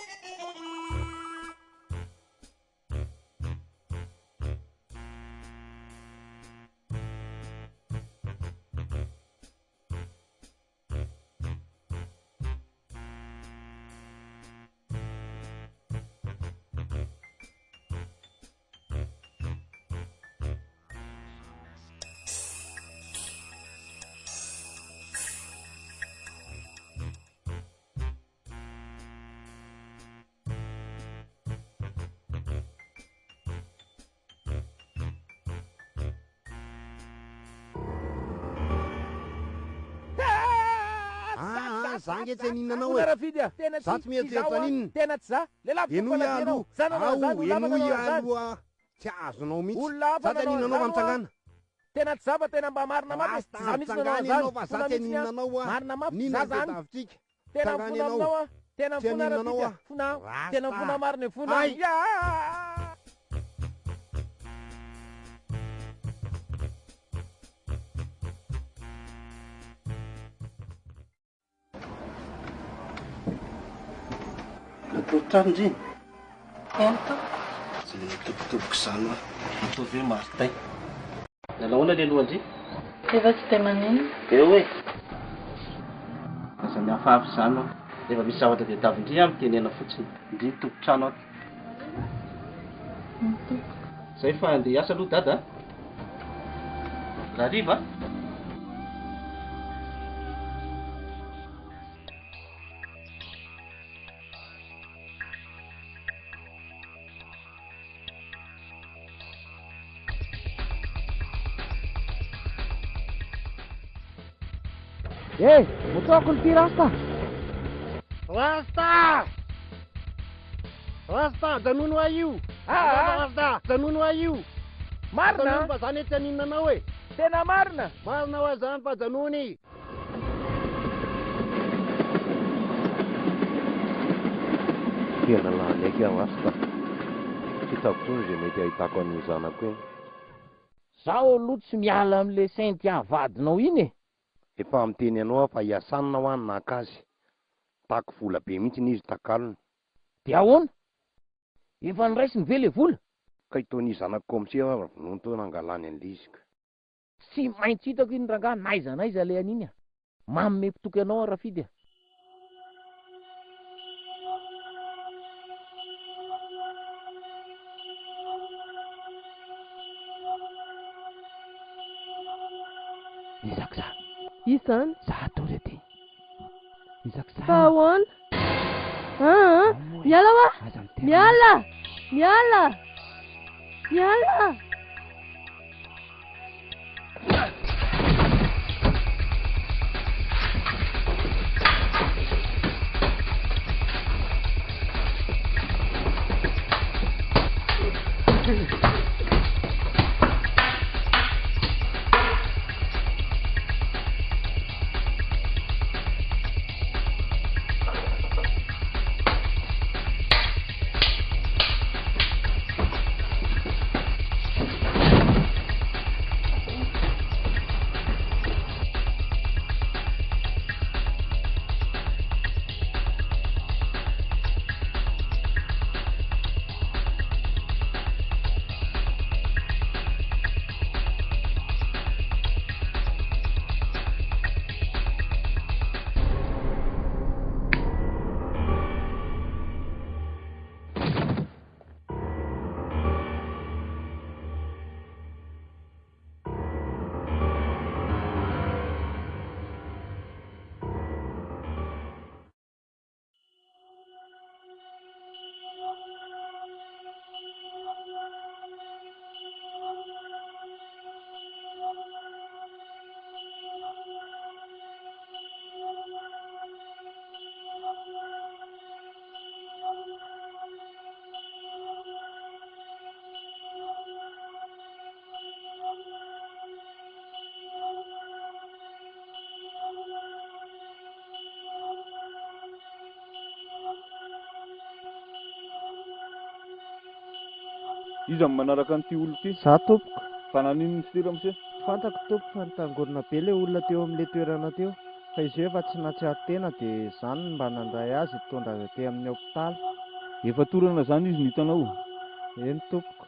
Fa za nge tsy haninona anao Fona e. Rafidy a! Tena Za tsy tsy tsy mieritreritra izaho a! an'inona. Tena tsy za! Lehilahy Henoy mpitokana aloha. ianao! Za nanao Ao, an'izany, olona hafa henoy nanao an'izany! aloha. Tsy azonao mihitsy. Olona hafa Za tsy nanao haninona anao fa an'izany hoa! mitsangàna. Tena tsy za fa tena mba marina mafy e! Basta, Tsy za mihitsy nanao mitsangàna an'izany! ianao fa za Fona tsy mihitsy haninona a! anao a. Marina mafy! N'inona Za no zany! tadiavintsika? Tena Tsangana mifona ianao. aminao aho! Tena Tsy mifona haninona anao Rafidy a! aho. Fona aho! Tena mifona Rasta. marina e! Fona Hay! Iaa! Natory trano ndry? Eny tompoko. Tsy le mitobotoboka izany hoa. Ataovy hoe Martin. Nanao ahoana le lohan-dry? Efa tsy dia maninona. Eo e! Aza mihafahafa izany hoa. Rehefa misy zavatra tadiavin-dry aho mitenena fotsiny. Ndry ny tompon-trano ato. Eny tompoko. Zay fa andeha hiasa aloha dada a! Rahariva a! Eh, motoako ity rasta. Rasta! Rasta, ajanony ahy io! Ah! Rasta, ajanony ahy io! Marina? Ajanony fa zany etsy haninona anao e! Tena marina? Marina hoa zany fa ajanony! Tena lany aika aho Rasta. Tsy hitako intsony izay mety hahitako an'iny zanako iny. Zaho aloha tsy miala amin'ilay Cynthia vadinao iny e! Efa miteny anao aho fa i Hassan hoa no naka azy. Nitaky vola be mihitsy izy takalony. Dia ahoana? Efa noraisiny ve ilay vola? Ka i Tony zanako kaomisera ary vonoiny teo nangalany an'ilay izy ka. Tsy maintsy hitako iny rangahy n'aiza n'aiza alehany iny a! Manome mpitoky anao aho Rafidy a! Izako za. Iza izany? Za hatory aty. Izako za. Fa ahoana? Aa! Miala hoa! Miala! Miala! Miala! Iza no manaraka an'ity olona ity? Za tompoko. Fa naninona izy ity ramose? Tsy fantako tompoko fa nitangorona be ilay olona teo amin'ilay toerana teo. Fa izy io efa tsy nahatsiaro tena dia za no mba nandray azy hitondra azy aty amin'ny hopitaly. Efa torana izany izy no hitanao? Eny tompoko.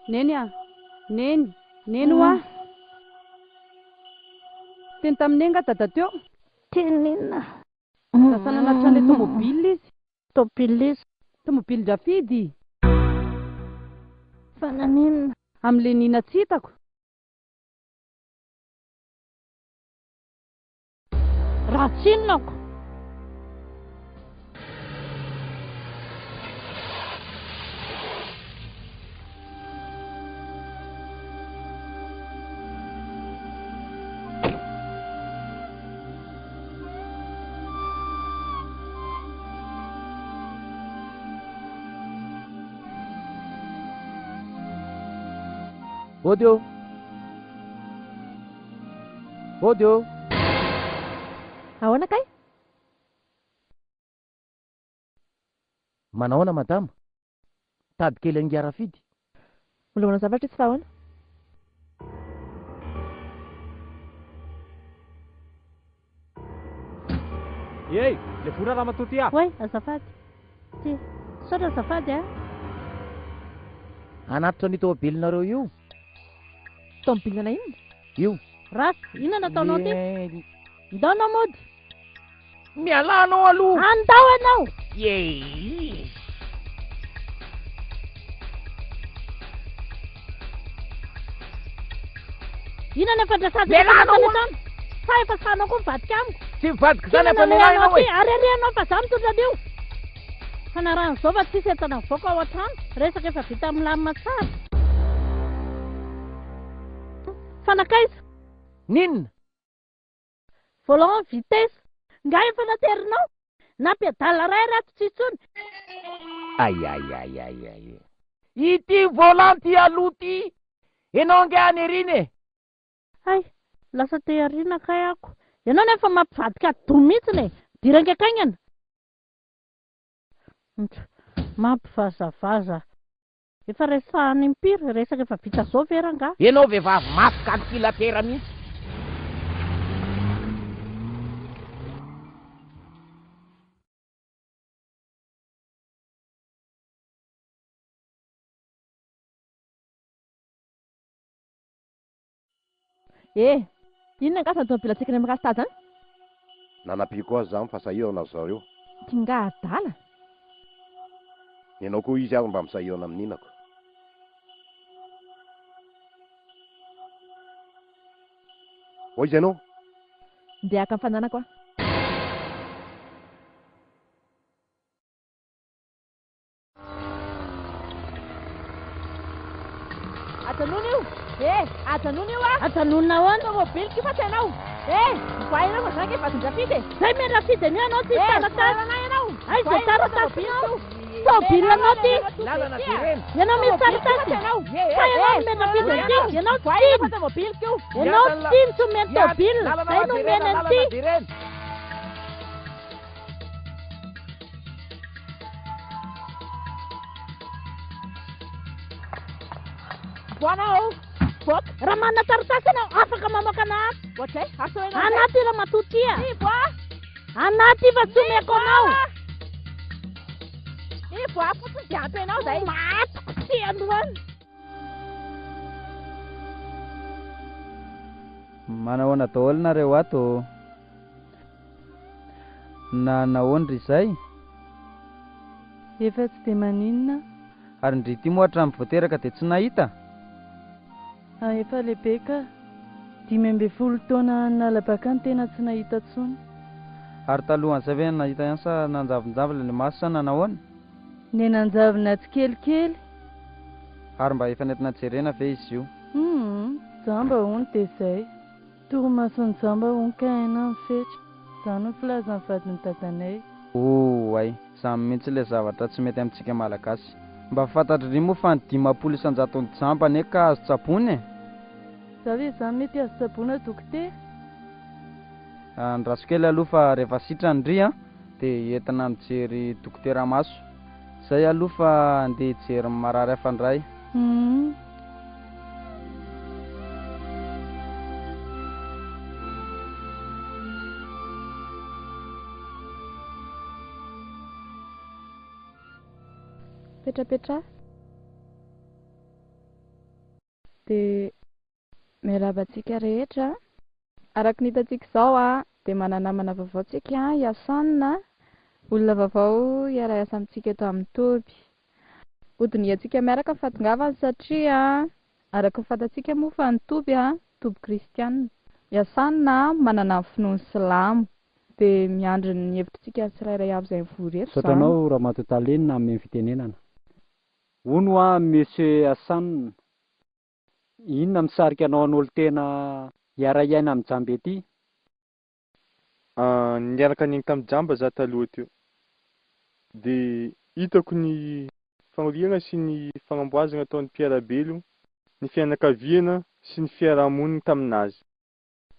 Neny a! Neny! Neny hoa! Teny tamin'i Neny nga dada teo? Teny inona? Lasa nanatitra an'ilay tomobile izy. Tomobile iza? Tomobilin-dRafidy! Fa naninona? Amin'ilay Nina tsy hitako. Raha tsy inona ko. Hody ô! Hody ô! Ahoana kay? Manahoana madama? Tady kely an'i Rafidy. Mbola manao zavatra izy fa ahoana? Hey, le vola ramatoa ty ah! Oay, azafady. Ty. Misaotra azafady a! Hanatitra an'io tomobilinareo io. Tomobilina inona? Io. Rasa, inona no ataonao ty? Ndao anao mody. Mialà anao aloha. Andao ianao. Yey! Inona no efa andrasantsika Mialà anao tany an-trano? Sa efa sahanao koa mivadika amiko? Tsy mivadika izany Inona afa no mialà ianao ianao ty? e! Ary ary ianao fa za mitondra an'io. Fanarahana izao fa tsisy entana mivoaka ao an-trano. Resaka efa vita milamina tsara. Fa nankaiza? N'inona? Volant vitesse. Nga efa naterinao? Nampiadala ray raha tsy intsony. Ay ay ay ay ay. Ity volant ty aloha ty. Enao ange any aoriana e. Hay, lasa te aoriana kay ako. Ianao nefa mampivadika atidoha mihitsiny e. Midira haingankaingana. Mampivazavaza. Efa resahana impiry, resaka efa vita zao ve rangaha? Enao vehivavy mafy calculateur mihitsy. Eh! Inona angaha izany tomobilantsika any amin'ny rasta izany? Nanampiako azy izany fa sahirana ry zareo. Ty ngaha adala? Nenao koa izy ary mba misahirana amin'ny ninako. Ho aiza ianao? Ndeha haka ny fananako aho. Ajanony io! Eh! Ajanony io ah! Ajanonina ahoana? Tomobiliko io fa tsy anao! Eh! Mivoaha ianao fa za ange vadin-dRafidy e! Zay me Rafidy anio ianao tsisy Eh! taratasy! Soarana ianao! Aiza Mivoaha ianao fa taratasinao? tomobiliko io! Tomobilanao ty! Lalana jerena. Ianao misy taratasy? Fa ianao no mena Rafidy an'ity? Ianao tsy tiany! Tomobiliko io! Ianao tsy tiany tsy omeny tôbila! Zay no omeny an'ity! Voana ao! Voaka! Raha manana taratasy ianao afaka mamoaka anà ato! Ohatray, aseho ianao Anà ty ramatoa ty a! Mivoaha! Anà ty fa tsy omeko anao! Mivoaha fotsiny dia ampy anao izay! Matiko ty androany! Manahoana daholo nareo ato ô? Na nahoana ry izay? Efa tsy dia maninona. Ary ndry ity moa hatramin'ny vao teraka dia tsy nahita? Ah efa lehibe ka. 15 taona nalabaka ny tena tsy nahita intsony. Ary talohan'izay ve nahita ihany sa nanjavonjavona ilay maso sa nanahoana? Nenanjavona tsikelikely. Ary mba efa nentina jerena ve izy io? Humm, jamba hono dia izay. Torimason'ny jamba hono ka aina ny fetra. Izany no filazan'ny vadin'i dadanay. Oay, zany mihitsy ilay zavatra tsy mety amintsika Malagasy. Mba fantatry moa fa ny 50 isan-jaton'ny jamba anie ka azo tsaboina e! Za ve izany mety azo tsaboina dokotera? Andraso kely aloha fa rehefa sitrany ndry an, dia entina mijery dokotera maso. Zay aloha fa andeha hijery ny marary hafa ndray. Humm. Petrapetraha. Dia miarahaba antsika rehetra. Araka ny hitantsika izao dia mana-namana vaovao tsika, i Hassan, olona vaovao hiara-hiasa amintsika eto amin'ny toby. Hodinihantsika miaraka ny fahatongavany satria araka ny fantatsika moa fa ny toby toby kristiana. I Hassan manana ny finoany silamo. Dia miandry ny hevitritsika tsirairay avy izay mivory eto Misaotra izany. anao Ramatoa Tale nanome ny fitenenana. Hono hoa Monsieur Hassan, inona misarika anao hanolo-tena hiara-hiaina amin'ny jamba ety? Niaraka niaina tamin'ny jamba za taloha teo. Dia hitako ny fanorihana sy ny fagnamboazana ataon'ny mpiara-belogno. ny fianakaviana sy ny fiarahamonina taminazy.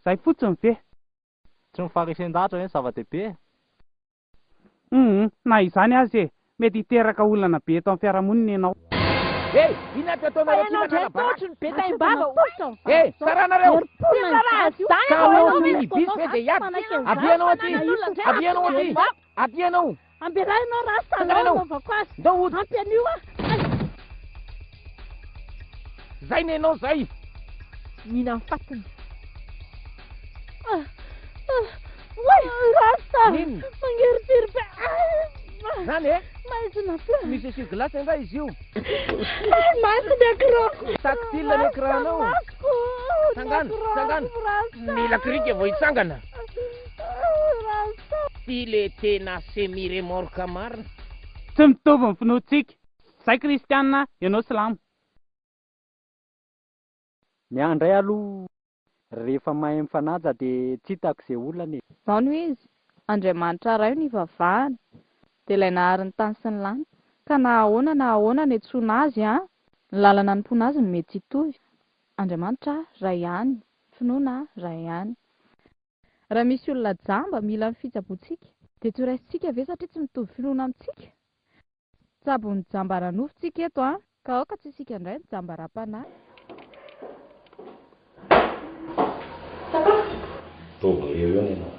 Zay fotsiny ve? Tsy ny faharesen-dahatra ve no zava-dehibe e? Humm, na izany aza e, mety hiteraka olana be eto amin'ny fiarahamonina ianao. Hey, inona ato ataonareo Fa aty ianao indray manala baraka? totry ny be taim-bava oay! Hey, tsaranareo! Tsy miraharaha izany Ka ianao anao mihitsy mini bis ve dia hiady? Avia ianao aty! Avia ianao aty! Aty ianao! Ambelà ianao rasta Tsangana alao ianao! anaovako azy. Ndao hody! Ampy an'io aho. Ay! Zay nenao zay! Mihinan'ny fatiny. Ah! Ah! Oay! Rasta! N'inona? Mangirifiry be. Ah! Zany e? Maizina be. Tsy misy essuie-glace angaha izy io? Ay, maso ny écran-ko. Tactile ny écran-nao. Rasta, masoko. Tsangano, tsangano. Rasta. Mila krika vao hitsangana. Rasta. Ty le tena semi remorque marina. Tsy mitovy ny finoantsika. Zay kristiana, ianao silamo. Ny ahy indray aloha rehefa mahay mifanaja dia tsy hitako izay olana e. Izao no izy, Andriamanitra Ray no ivavahana, dia ilay nahary ny tany sy ny lanitra, ka na ahoana na ahoana niantsoana Azy an, ny lalana anompoana Azy no mety tsy hitovy. Andriamanitra Ray ihany, finoana Ray ihany. Raha misy olona jamba mila ny fitsaboantsika, dia tsy ho raisintsika ve satria tsy mitovy finoana amintsika? Tsabon'ny jamba ara-nofo tsika eto an! Ka aoka tsy isika indray no jamba ara-panahy. Sakafo? Ataovy irery eo ny anao.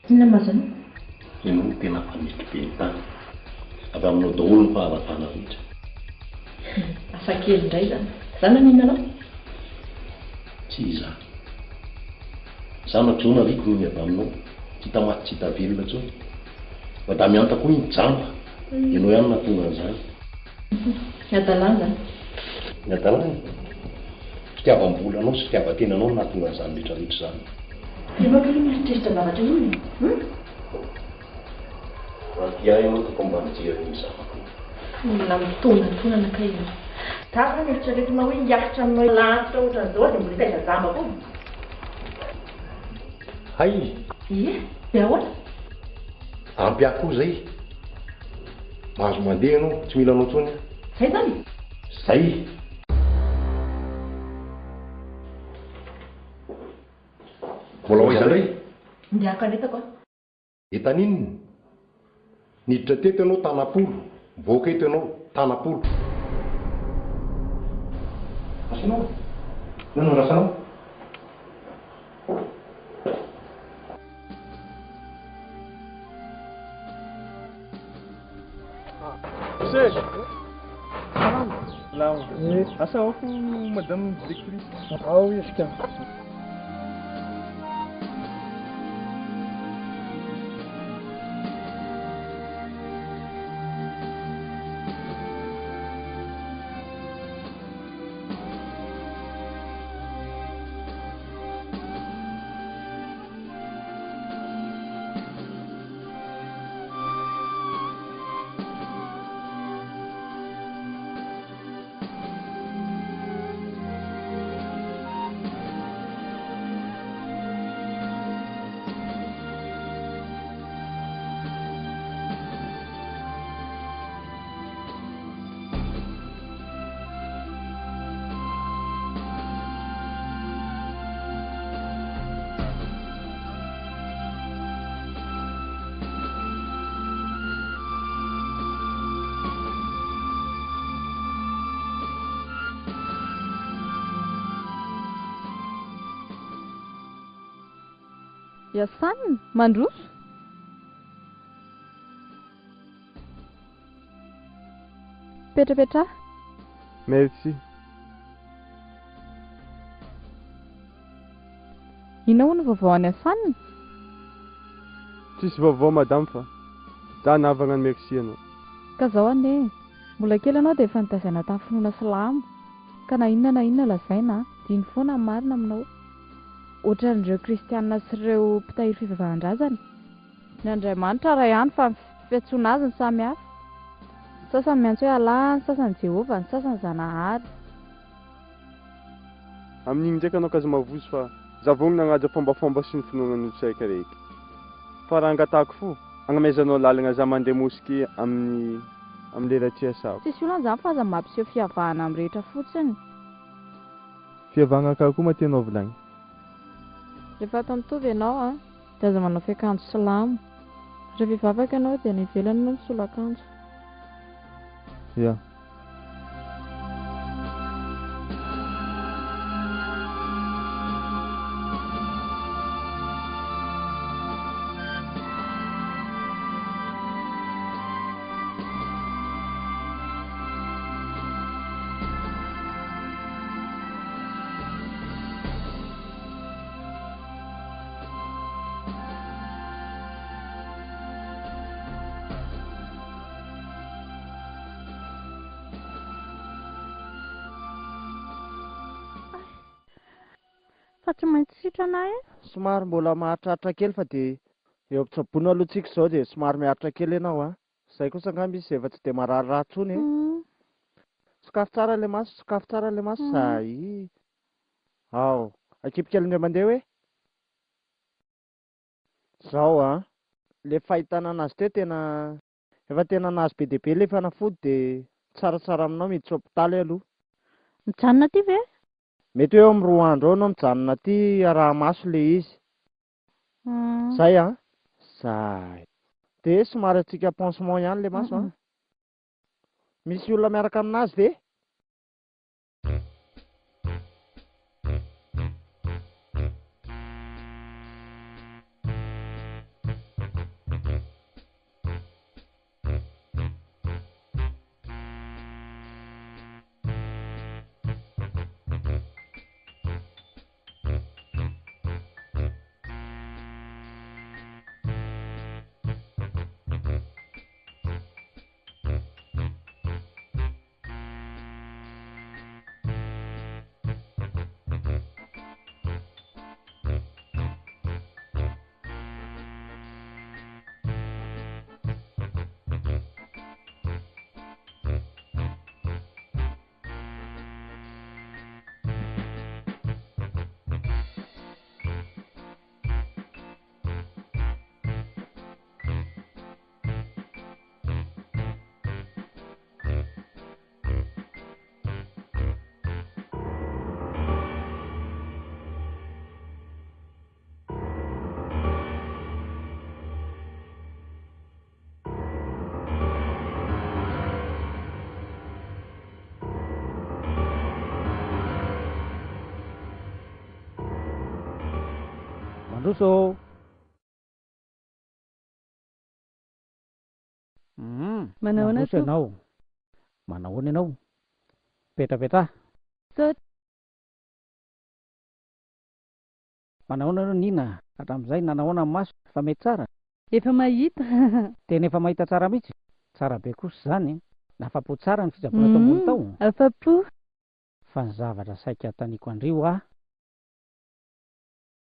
Inona mahazo anao? Ianao no tena mpanetry be ny tany. Avy aminao daholo ny faharavana rehetra. Hafa kely indray izany. Za naninona anao? Tsy izaho. Izaho najoana ry ko noho ny avy aminao. Tsy hita maty tsy hita velona intsony. Madame Hanta koa iny jamba. Ianao ihany no nahatonga an'izany. Ny hadalana izany. Ny hadalana e. Fitiavam-bolanao sy fitiavan-tenanao no nahatonga an'izany rehetra rehetra izany. Ianao kay mieritreritra zavatra inona e? Hum? Raha tia ahy ianao tokony mba mijery ny zanako. Olona mitonantonana kay ianao. Za zany eritreretinao hoe hiaritra aminao lahantitra ohatran'izao aho dia mbola hitaiza jamba koa. Hay! Ie, dia ahoana? Ampy ahy koa izay. Mahazo mandeha ianao, tsy mila anao intsony aho. Zay zany? Zay! Mbola ho aiza indray? Ndeha haka ny entako aho. Entana inona? Niditra teto ianao tanam-polo, mivoaka eto ianao tanam-polo. Rasanao? Inona no rasanao? Monsieur! Salama! Salama. Asa ao fo madame directrice? Ao izy ka. Yassine, mandroso. Petrapetraha. Merci. Inona hono vaovao any Hassan? Tsisy vaovao madame fa za nahavagna ny merci anao. Ka zao anie e, mbola kely anao dia efa nitazaina tamin'ny finoana silamo, ka na inona na inona lazaina an, dino foana ny marina aminao. Ohatran'ireo kristianina sy ireo mpitahiry fivavahan-drazana. Ny Andriamanitra iray ihany fa ny fiantsoana azy no samy hafa. Ny sasany miantso hoe Allah, ny sasany Jehovah, ny sasany Zanahary. Amin'igny ndraiky anao k'aza mavozo fa za vognona hagnaja fombafomba sy ny finoagnan'olo tsiraikaraiky. Fa raha angatahako fo, Agnomezanao lalagna za mandeha mosquée amin'ny amin'ny lera tsy iasako. Tsisy olana zany fa aza mampiseho fiavahana amin'ny rehetra fotsiny. Fiavahagna karakory ma tianao volagny? Rehefa ato mitovy ianao an, dia aza manao fiakanjo silamo. Rehefa hivavaka ianao dia any ivelany ianao misolo akanjo. Ya. Fa tsy maintsy sitrana aho e! Somary mbola maharitraritra kely fa dia eo am-pitsaboana aloha tsika izao dia somary miaritra kely ianao an! Izay kosa angamba izy efa tsy dia marary rà intsony e! Sokafy tsara ilay maso, sokafy tsara ilay maso, zay! Ao! Akipy kely indray mandeha hoe! Zao an! Le fahitana anazy teo tena efa tena nahazo be dia be le fanafody dia tsaratsara aminao miditra hopitaly aloha. Mijanona aty ve? Mety hoe eo amin'ny roa andro eo ianao mijanona aty araha-maso le izy. Zay an! Zay. Dia somary atsika pansement ihany le maso an! Misy olona miaraka aminazy ve? Mandroso ô! Hum, Manahoana mandroso tompoko? ianao. Manahoana ianao? Petrapetraha. Misaotra. Manahoana ianao Nina? Hatramin'izay nanahoana ny maso? Efa mety tsara? Efa mahita. Tena efa mahita tsara mihitsy? Tsara be kosa izany. Nafapo tsara ny fitsaboana tao ambony tao? Hum, afapo. Fa ny zavatra saika taniko an-dry hoa,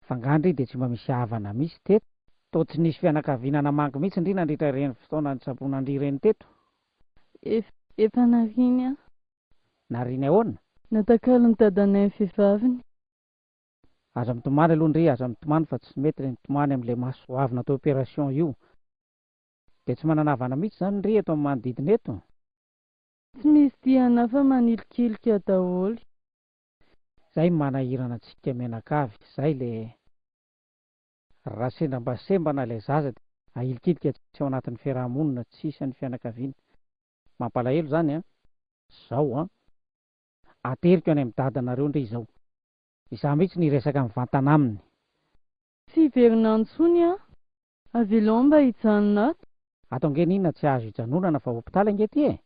fa nga ndry dia tsy mba misy havana mihitsy teto? Toa tsy nisy fianakaviana namangy mihitsy ndry nandritra ireny fotoana nitsaboana an-dry ireny teto? Efa, efa nariany aho. Nariany ahoana? Natakalon'i dadanay ny vehivaviny. Aza mitomany aloha ndry, aza mitomany fa tsy mety le mitomany amle maso ho avy natao opération io. Dia tsy manana havana mihitsy zany ndry eto amin'ny manodidina eto? Tsy misy tia anah fa manilikilika daholo. Zay manahirana antsika mianakavy, zay le raha sendra mba sembana ilay zaza dia ahilikilika tsy ao anatin'ny fiaraha-monina, tsy isan'ny fianakaviana. Mampalahelo zany an! Zao an! Ateriko any amin'ny dadanareo ndry izao. Izaho mihitsy no hiresaka mivantana aminy. Tsy hiverina any intsony aho. Avelao mba hijanona ato. Ato ange Nina tsy azo hijanonana fa hopitaly ange ty e!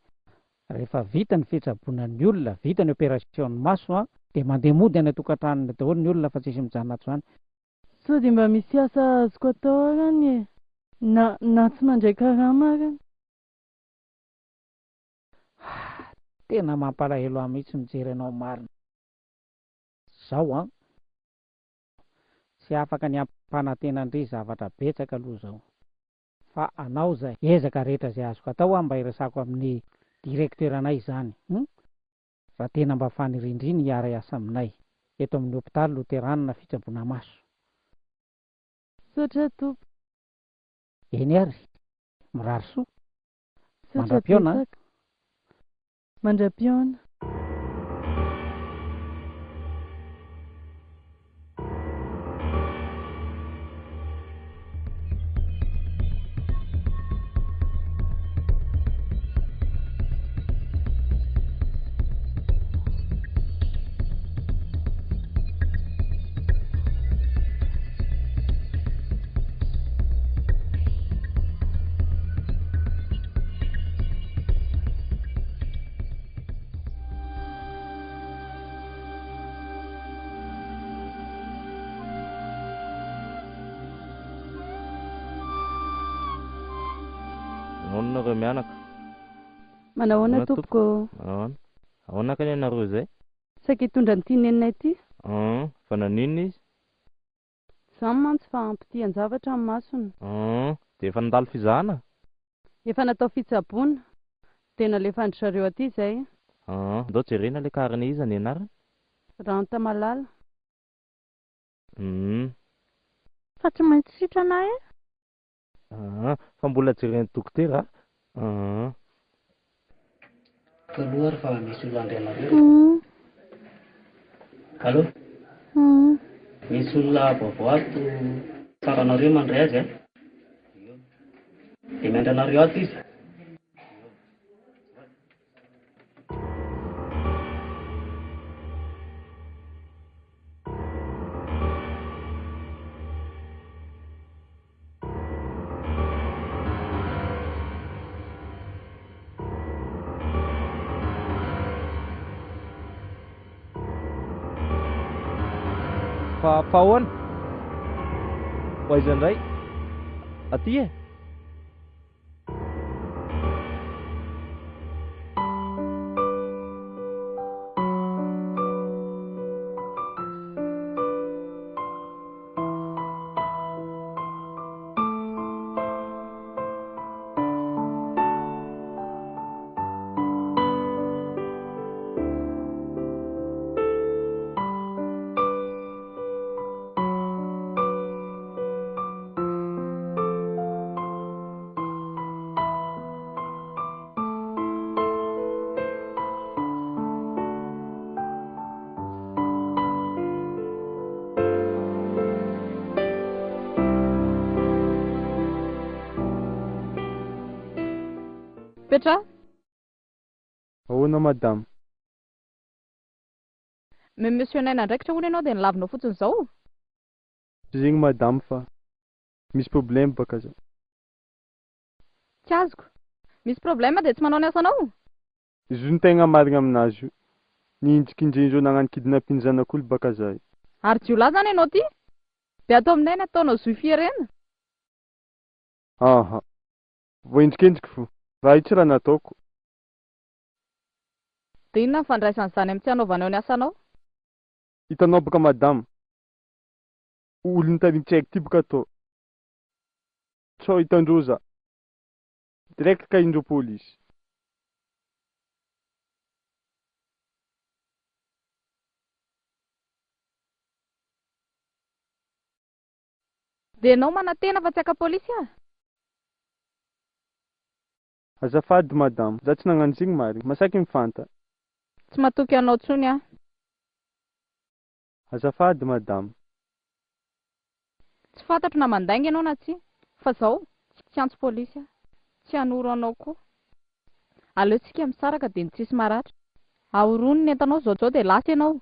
Rehefa vita ny fitsaboana ny olona, vita ny opération ny maso an, dia mandeha mody any an-tokantranony daholo ny olona fa tsisy mijanona ato izany. Sao dia mba misy asa azoko atao arany e! Na na tsy mandray karama arany. Tena mampalahelo ahy mihitsy mijery anao marina. Zao an! Tsy afaka ny hampanantena an-dry zavatra betsaka aloha zao. Fa anao zay ezaka rehetra zay azoko atao aho mba hiresako amin'ny directeur anay izany hum! Raha tena mba fanirian-dry ny hiara-hiasa aminay eto amin'ny hopitaly loteranina fitsaboana maso. Misaotra tompoko. Eny ary. Mirary soa. Misaotra Mandra-pihaona an. betsaka. Mandra-pihaona. Ahoana nareo mianaka? Manahoana tompoko? Manahoana? Ahoana kay ny anareo izay? Saika hitondra an'ity neninay ity. Hum, fa naninona izy? Izany mantsy fa ampitian-javatra ny masony. Hum, dia efa nandalo fizahana? Efa natao fitsaboana, dia nalefan-dry zareo aty izay. Hum, ndao jerena ilay carnet iza ny anarany? Rantamalala. Hum. Fa tsy maintsy sitrana eh! Aa fa mbola jeren'ny dokotera a! Aa. Taloha ary fa misy olona handray anareo e. Allô? Misy olona vaovao ato tsara anareo mandray azy a. Dia miandry anareo ato izy. Fa fa ahoana? Ho aiza indray? Aty e? Petra. Ahoana madama? Mais monsieur Naina andraikitra hono ianao dia nolavinao fotsiny izao? Tsy zegny madame fa misy problème baka za. Tsy azoko. Misy problème dia tsy manao ny asanao? Izy io no tegna marigna aminazy io. Nihinjikinjin-dreo nagnano kidnapping zanak'olo baka za io. Ary jiolahy zany ianao ty? Dia ato aminay ny ataonao zohy fierena? Aha. Voaendrikendriky fo. Raha io tsy raha nataoko. Dia inona ny fandraisan'izany amin'ny tsy hanaovanao ny asanao? Hitanao baka madama. Olona tarin-tsaiky ty baka tô. Sao hitandreo za. Direct ka indreo polisy. Dia ianao manantena fa tsy haka polisy aho? Azafady madama, za tsy nagnano zegny marigny. Masaky mifanta. Tsy matoky anao tsony aho. Azafady madama. Tsy fantatro na mandainga ianao na tsia, fa zao, tsy hiantso polisy aho. Tsy hanoro anao koa. Aleo tsika misaraka dia ny tsisy maratra. Ahorony ny entanao zao zao dia lasa ianao.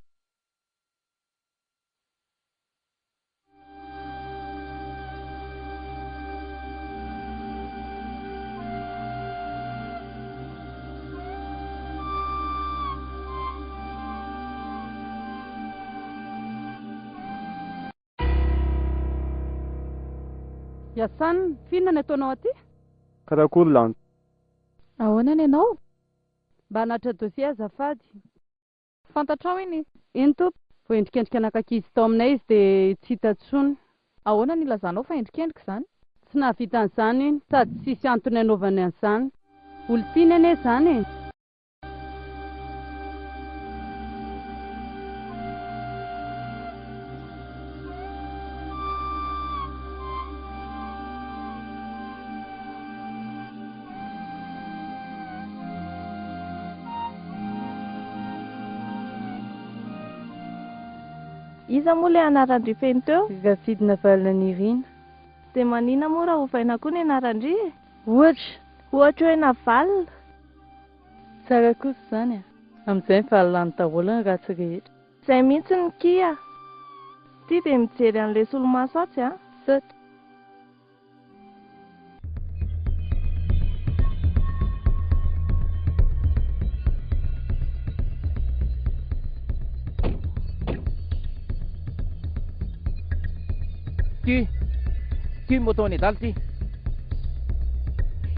Yassan, f'inona ny ataonao aty? Karakory lanto. Ahoana ny anao? Mba hanatitra dossier azafady. Fantatrao iny? Eny tompoko, voaendrikendrika naka ankizy tao aminay izy dia tsy hita intsony. Ahoana no ilazanao fa endrikendrika izany? Tsy nahavita an'izany iny, sady tsisy antony hanaovany an'izany. Olon-tiany anie izany e! Iza moa ilay anaran-dry feno teo? Rafidy Navalona Nirina. Dia manina moa raha ovaina koa ny anaran-dry e? Ohatra? Ohatra hoe Navalona. Tsara kosa izany a! Amin'izay mivaly lany daholo ny ratsy rehetra. Izay mihitsy ny kia. Ity dia mijery an'ilay solomaso atsy a! Sat. Ty, ty moto an'i Adala ty.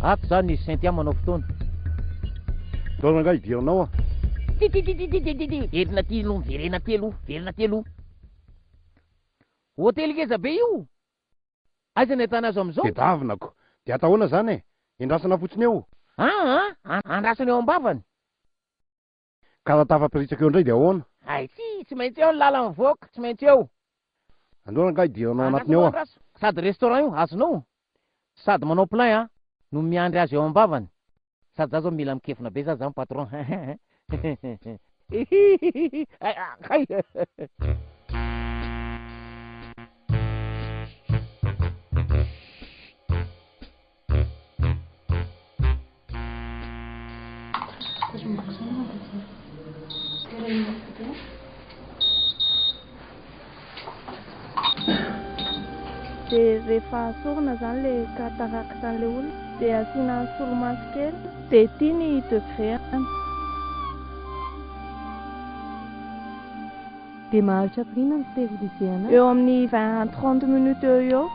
Ato zany i Cynthia manao fotoana. Ndao rangahy hidiranao a. Ty ty ty ty ty ty ty ty. Verina ty aloha, miverena aty aloha, verina aty aloha. Hotely ngeza be io. Aiza ny ahitana azy amin'izao? Tedavina ko. Dia atao ahoana izany e? Endrasana fotsiny eo? Aa andrasana eo am-bavany. Ka raha tafapiritsaka eo indray dia ahoana? Hay tsy, tsy maintsy eo ny lalana mivoaka, tsy maintsy eo. Andao rangahy hidiranao anatiny ao a. Andraso, Sady restaurant io, azonao? Sady manao plein a, no miandry azy eo am-bavany. Sady za zao mila mikefona be za zany patron. Hay. Dia rehefa asorina izany ilay cataracte an'ilay olona dia asiana solomaso kely dia ity ny degré-ny. Dia maharitra hafiriana ny steriliser-na? Eo amin'ny 20 à 30 minutes eo ho eo.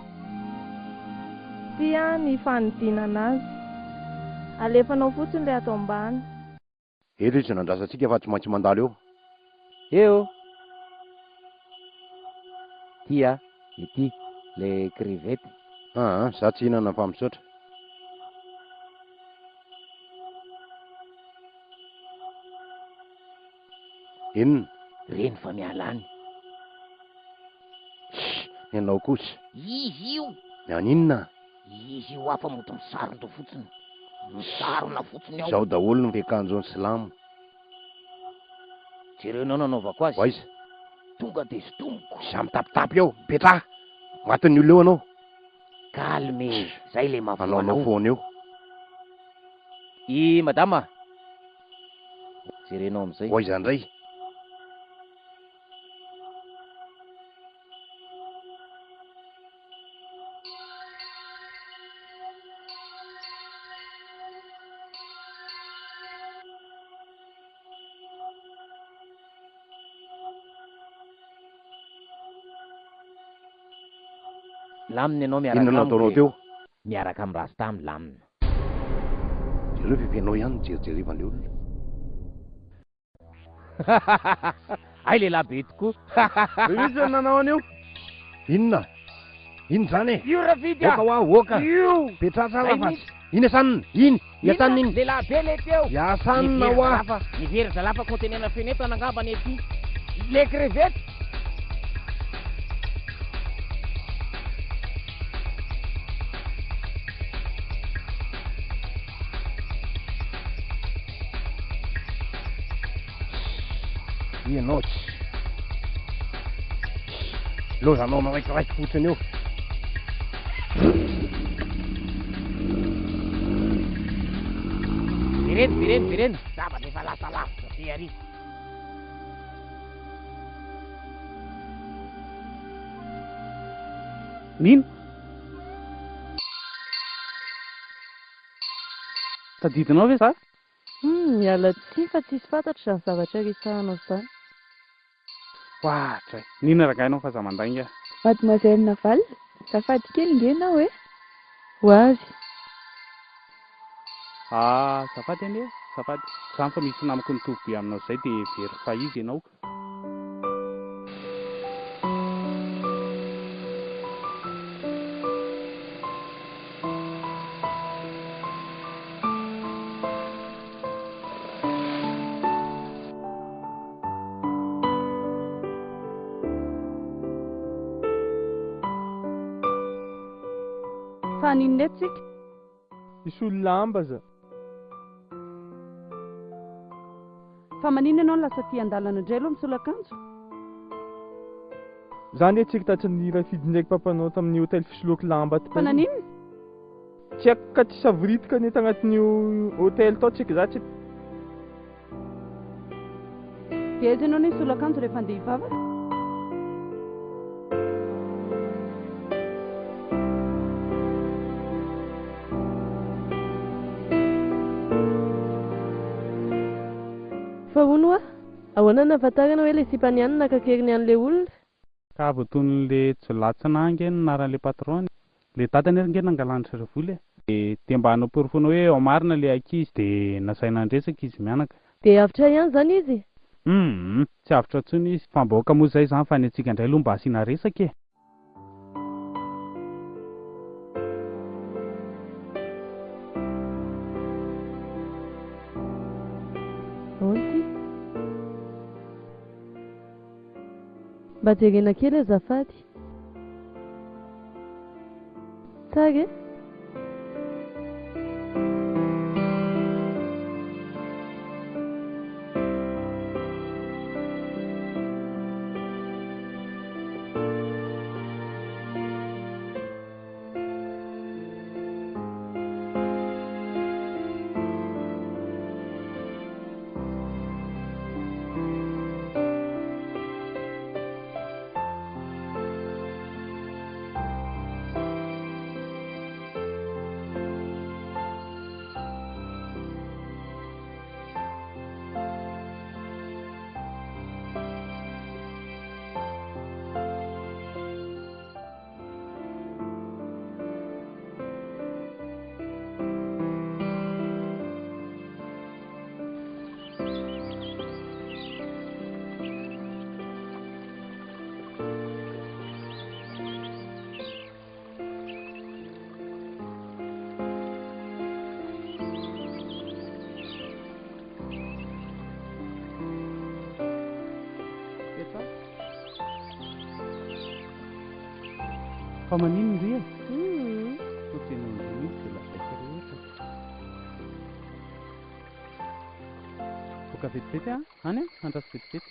Ity ny fanodinana azy. Alefanao fotsiny ilay ato ambany. Eto izy no andrasantsika fa tsy maintsy mandalo eo. Eo! Ity a, ity, le crevette. Aa, za tsy hihinana fa misaotra. Inona? Reny fa miala any. Tssy! Ny anao kosa. Izy io! Ny an'inona? Izy io hafa mody misaron-doha fotsiny. Misarona fotsiny ao. Izao daholo ny fiakanjon'ny silamo. Jereo enao nanaovako azy. Ho aiza? Tonga dia sintomiko. Izaho mitapitapy eo. Mipetraha! Matin'ny olona eo anao. Calme e! Zay le mahavoa Manaonao anao. foana eo. I madama! Jerenao amin'izay. Ho aiza indray? Milamina ianao miaraka Inona no amiko nataonao e. teo? Miaraka amin'i Rasta milamina. Jereo fa efa ianao ihany no jerijerevan'ilay olona. Hay lehilahy be tokoa. Iza no nanao an'io? Inona? Inona izany e? Io Rafidy a! Oka hoa, oka! Io! Petraha tsara Zay fa mihitsy. Iny asanina, iny! Iasanina iny! Lehilahy be le teo! Iasanina hoa! Nivery zalahy fa conteneur feno entana angamba ny aty. Le crevette! Ianao tsy. Lozanao miraikiraiky fotsiny eo. Vereno, vereno, vereno. Zavatra efa lasa lavitra be ary. Nino? Tadidinao ve za? Humm, miala tsiny fa tsisy fantatro izany zavatra resahanao izany. Oadray! Nino rangahy ianao fa aza mandainga. Mademoiselle Naval, zafady kely nge ianao e! Ho avy. Ah, azafady anie, azafady. Zany fa misy namako mitovy be aminao izay dia very fa izy ianao. Fa haninona eto tsika? Hisolo lamba za. Fa maninona ianao no lasa aty an-dalana indray aloha misolo akanjo? Za anie tsy tatry ny Rafidy ndraiky papanao tamin'ny hotel fisoloako lamba Fa naninona? Tsy haiko ka tsy savoritaka anie tagnatin'io hotel tao tsika za tsy. Dia aiza ianao no hisolo akanjo rehefa andeha hivavaka? Fa hono hoa, ahoana no nahafantarana hoe ilay sipany ihany no naka an-keriny an'ilay olona? Ka voatonon'le jiolahy tsy nahy ange ny anaran'le patron-ny. Le dadany ary nge nangalan-dry zareo vola e. De mba hanao-porofoana hoe ao marina le ankizy de nasaina niresaka izy mianaka. De avotra ihany zany izy? Humm! Tsy avotra intsony izy. Fa mba aoka moa zay zany fa ny antsika indray aloha mba asiana resaka e. Ahoana ity? Mba jerena kely azafady. Tsara e! Fa maninona ndry e? Toa tsy henoin-dry mihitsy izay lazaiko rehetra. Voaka vetivety aho any an, andraso vetivety.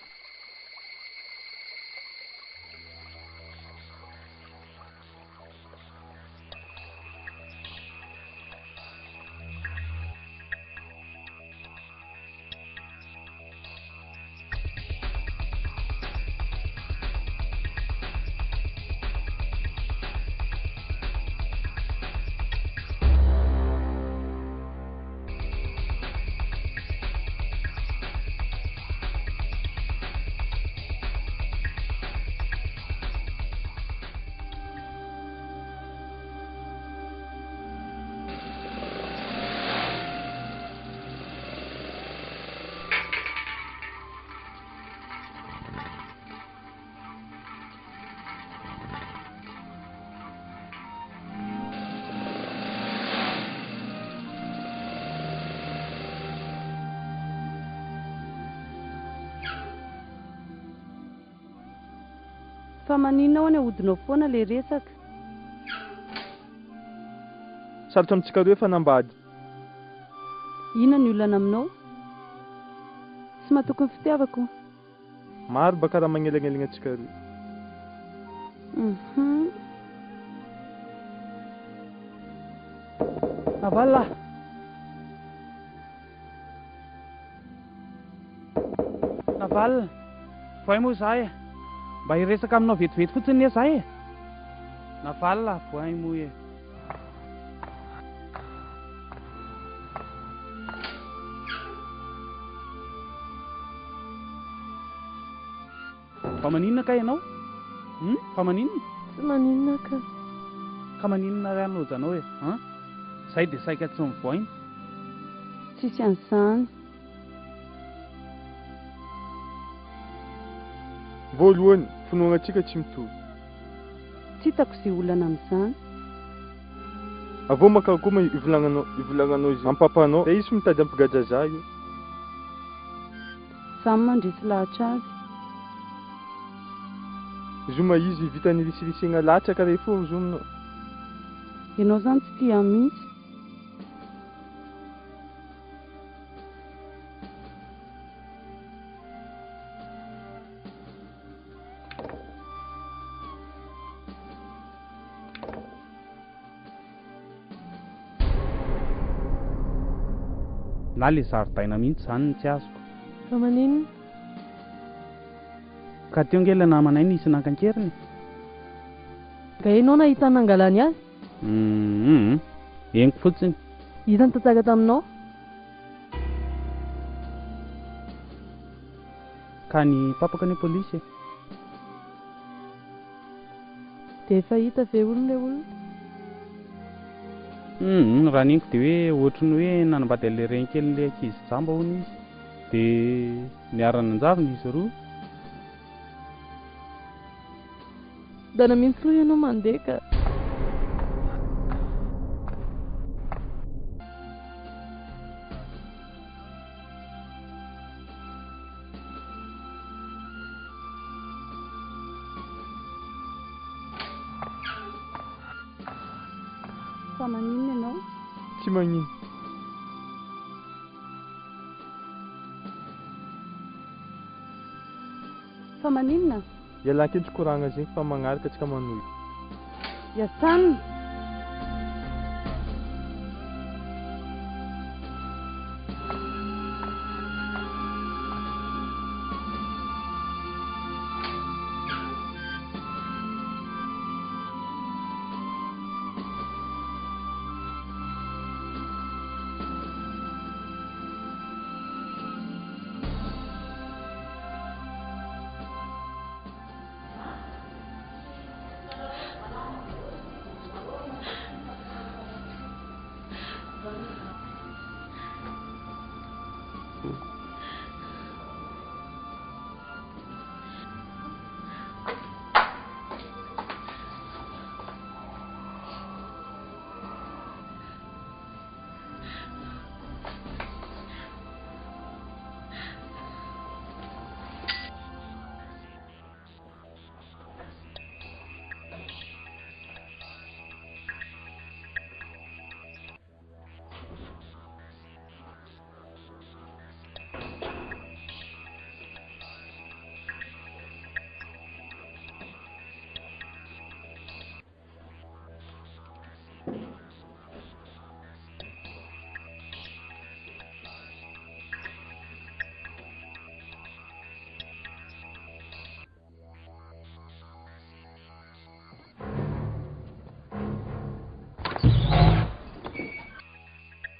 Fa maninona ho'a ny ahodinao foana le resaka? Sarotra amintsika roa hifanambady. Inona ny olana aminao? Tsy matoky ny fitiavako. Maro baka raha magnelagnelagna antsika roa. Uhum. Navalona. Navalona. Voay moa za e. Mba hiresaka aminao vetivety fotsiny anie za e. Navalona, voay moa e. Fa maninona kay ianao? Hum? Fa maninona? Tsy maninona ka. Ka maninona ary aho no e? An? Zay dia saika tsy mivoaina. Tsisy an'izany. Voalohany, finoagnantsika tsy mitovy. Tsy hitako izay olana amin'izany. Avy eo maka koa ma ivolagnanao ivolagnanao izy am papanao de izy mitady ampigadra za io. Za mandresy lahatra azy. Zoma izy vita nirisirisegna latsaka re fo zoma. Ianao zany tsy tia ahy mihitsy. Na le zaridaina mihitsy izany no tsy azoko. Fa maninona? Ka teo nge ilay namanay nisy naka an-keriny e. Nga ianao nahita ny nangalany azy? Humm. Henoko fotsiny. Iza no tantara taminao? Ka ny papako anie polisy e. Dia efa hita ve hono ilay olona? Humm, raha ny henoko dia hoe ohatry ny hoe nanambady an'ilay renikelin'ilay ankizy jamba hono izy. Dia niara-nanjavona izy roa. Dana mihitsy aloha ianao mandeha ka. Fa maninona ianao? Tsy magnino. Fa maninona? Ialahy kely tsy koragna zegny fa magnaraka tsika manohy. Yassane!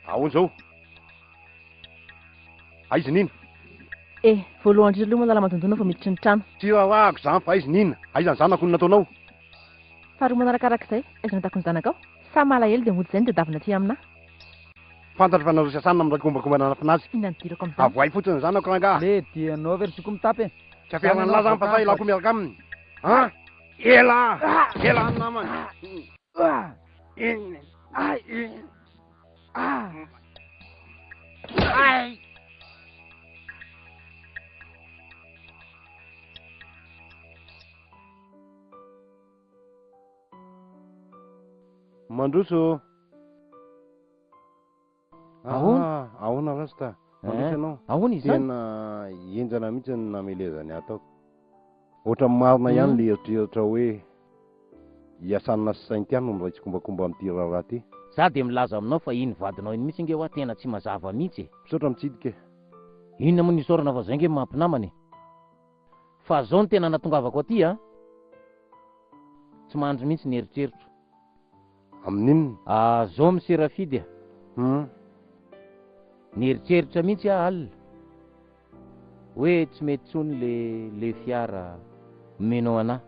Ahoana izao? Aiza Nina? Eh, voalohany indrindra aloha manala mandondona vao miditry ny trano. Tsy raharahako izany fa aiza Nina? Aiza ny zanako no nataonao? Faharoa manarakarak'izay, aiza no ataoko ny zanakao? Sa malahelo dia mody izay no tadiavina aty aminà? Fantatro fa nareo sasany miray kombakomba nanafina azy. Inona no idirako amin'izany? Avoahy fotsiny ny zanako rangaha. Le dia anao ve ry zoky mitapy e? Tsy aferana an'lah zany fa sa elah koa miaraka aminy? An! Elah! Elah ny namany! Iny! Iny! Ay! Mandroso ô! Ahoana? Ah, ahoana Rasta? Mandroso Eh, ianao? ahoana izany? Tena henjana mihitsy ny namelezany ahy tao. Ohatran'ny marina ihany Hmm. le eritreritra hoe i Hassan sy Cynthia no miray tsikombakomba amin'ity raharaha ity. Za dia milaza aminao fa iny vadinao iny mihitsy nge hoa tena tsy mazava mihitsy e. Misaotra mitsidika e. Inona moa ny isaorana fa zay nge mampinamana e. Fa zao no tena natongavako aty a. Tsy mandry mihitsy ny eritreritro. Amin'inona? Ah, zao Monsieur Rafidy a. Hum. Nieritreritra mihitsy aho alina hoe tsy mety intsony le le fiara omenao anah.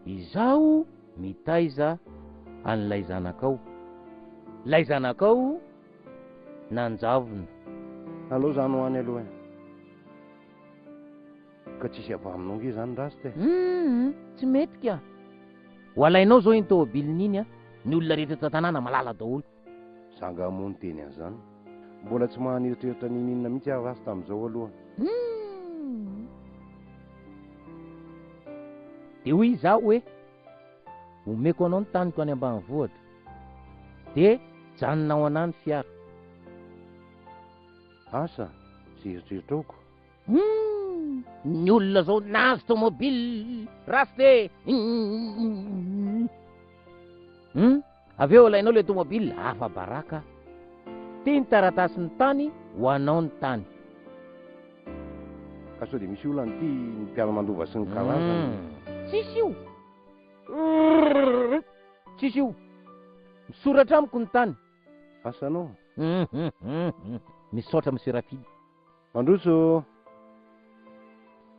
Izaho mitaiza an'ilay zanakao. Ilay zanakao nanjavona. Aleo zany ho any aloha e. Ka tsisy avy aminao nge zany rasta e. Hum, tsy mety ka. Ho alainao zao iny tômôbilina iny a, ny olona rehetra eto an-tanàna malala daholo. Za angaha moa niteny an'izany? Mbola tsy maha-nieritreritra n'inon'inona mihitsy aho rasta amin'izao aloha. Hum. Dia hoy izaho hoe, omeko anao ny taniko any ambanivohitra, dia janona ao anà ny fiara. Asa, izay eritreritraoko. Humm! Ny olona zao nahazo tomobile rasta e! Humm! Avy eo alainao le tomobile, afa-baraka. Ty ny taratasin'ny tany, ho anao ny tany. Ka sao dia misy olana ity ny mpiara-mandova sy ny karazany? Tsisy io! Tsisy io! Misoratra amiko ny tany. Asa anao? Misaotra Monsieur Rafidy. Mandroso!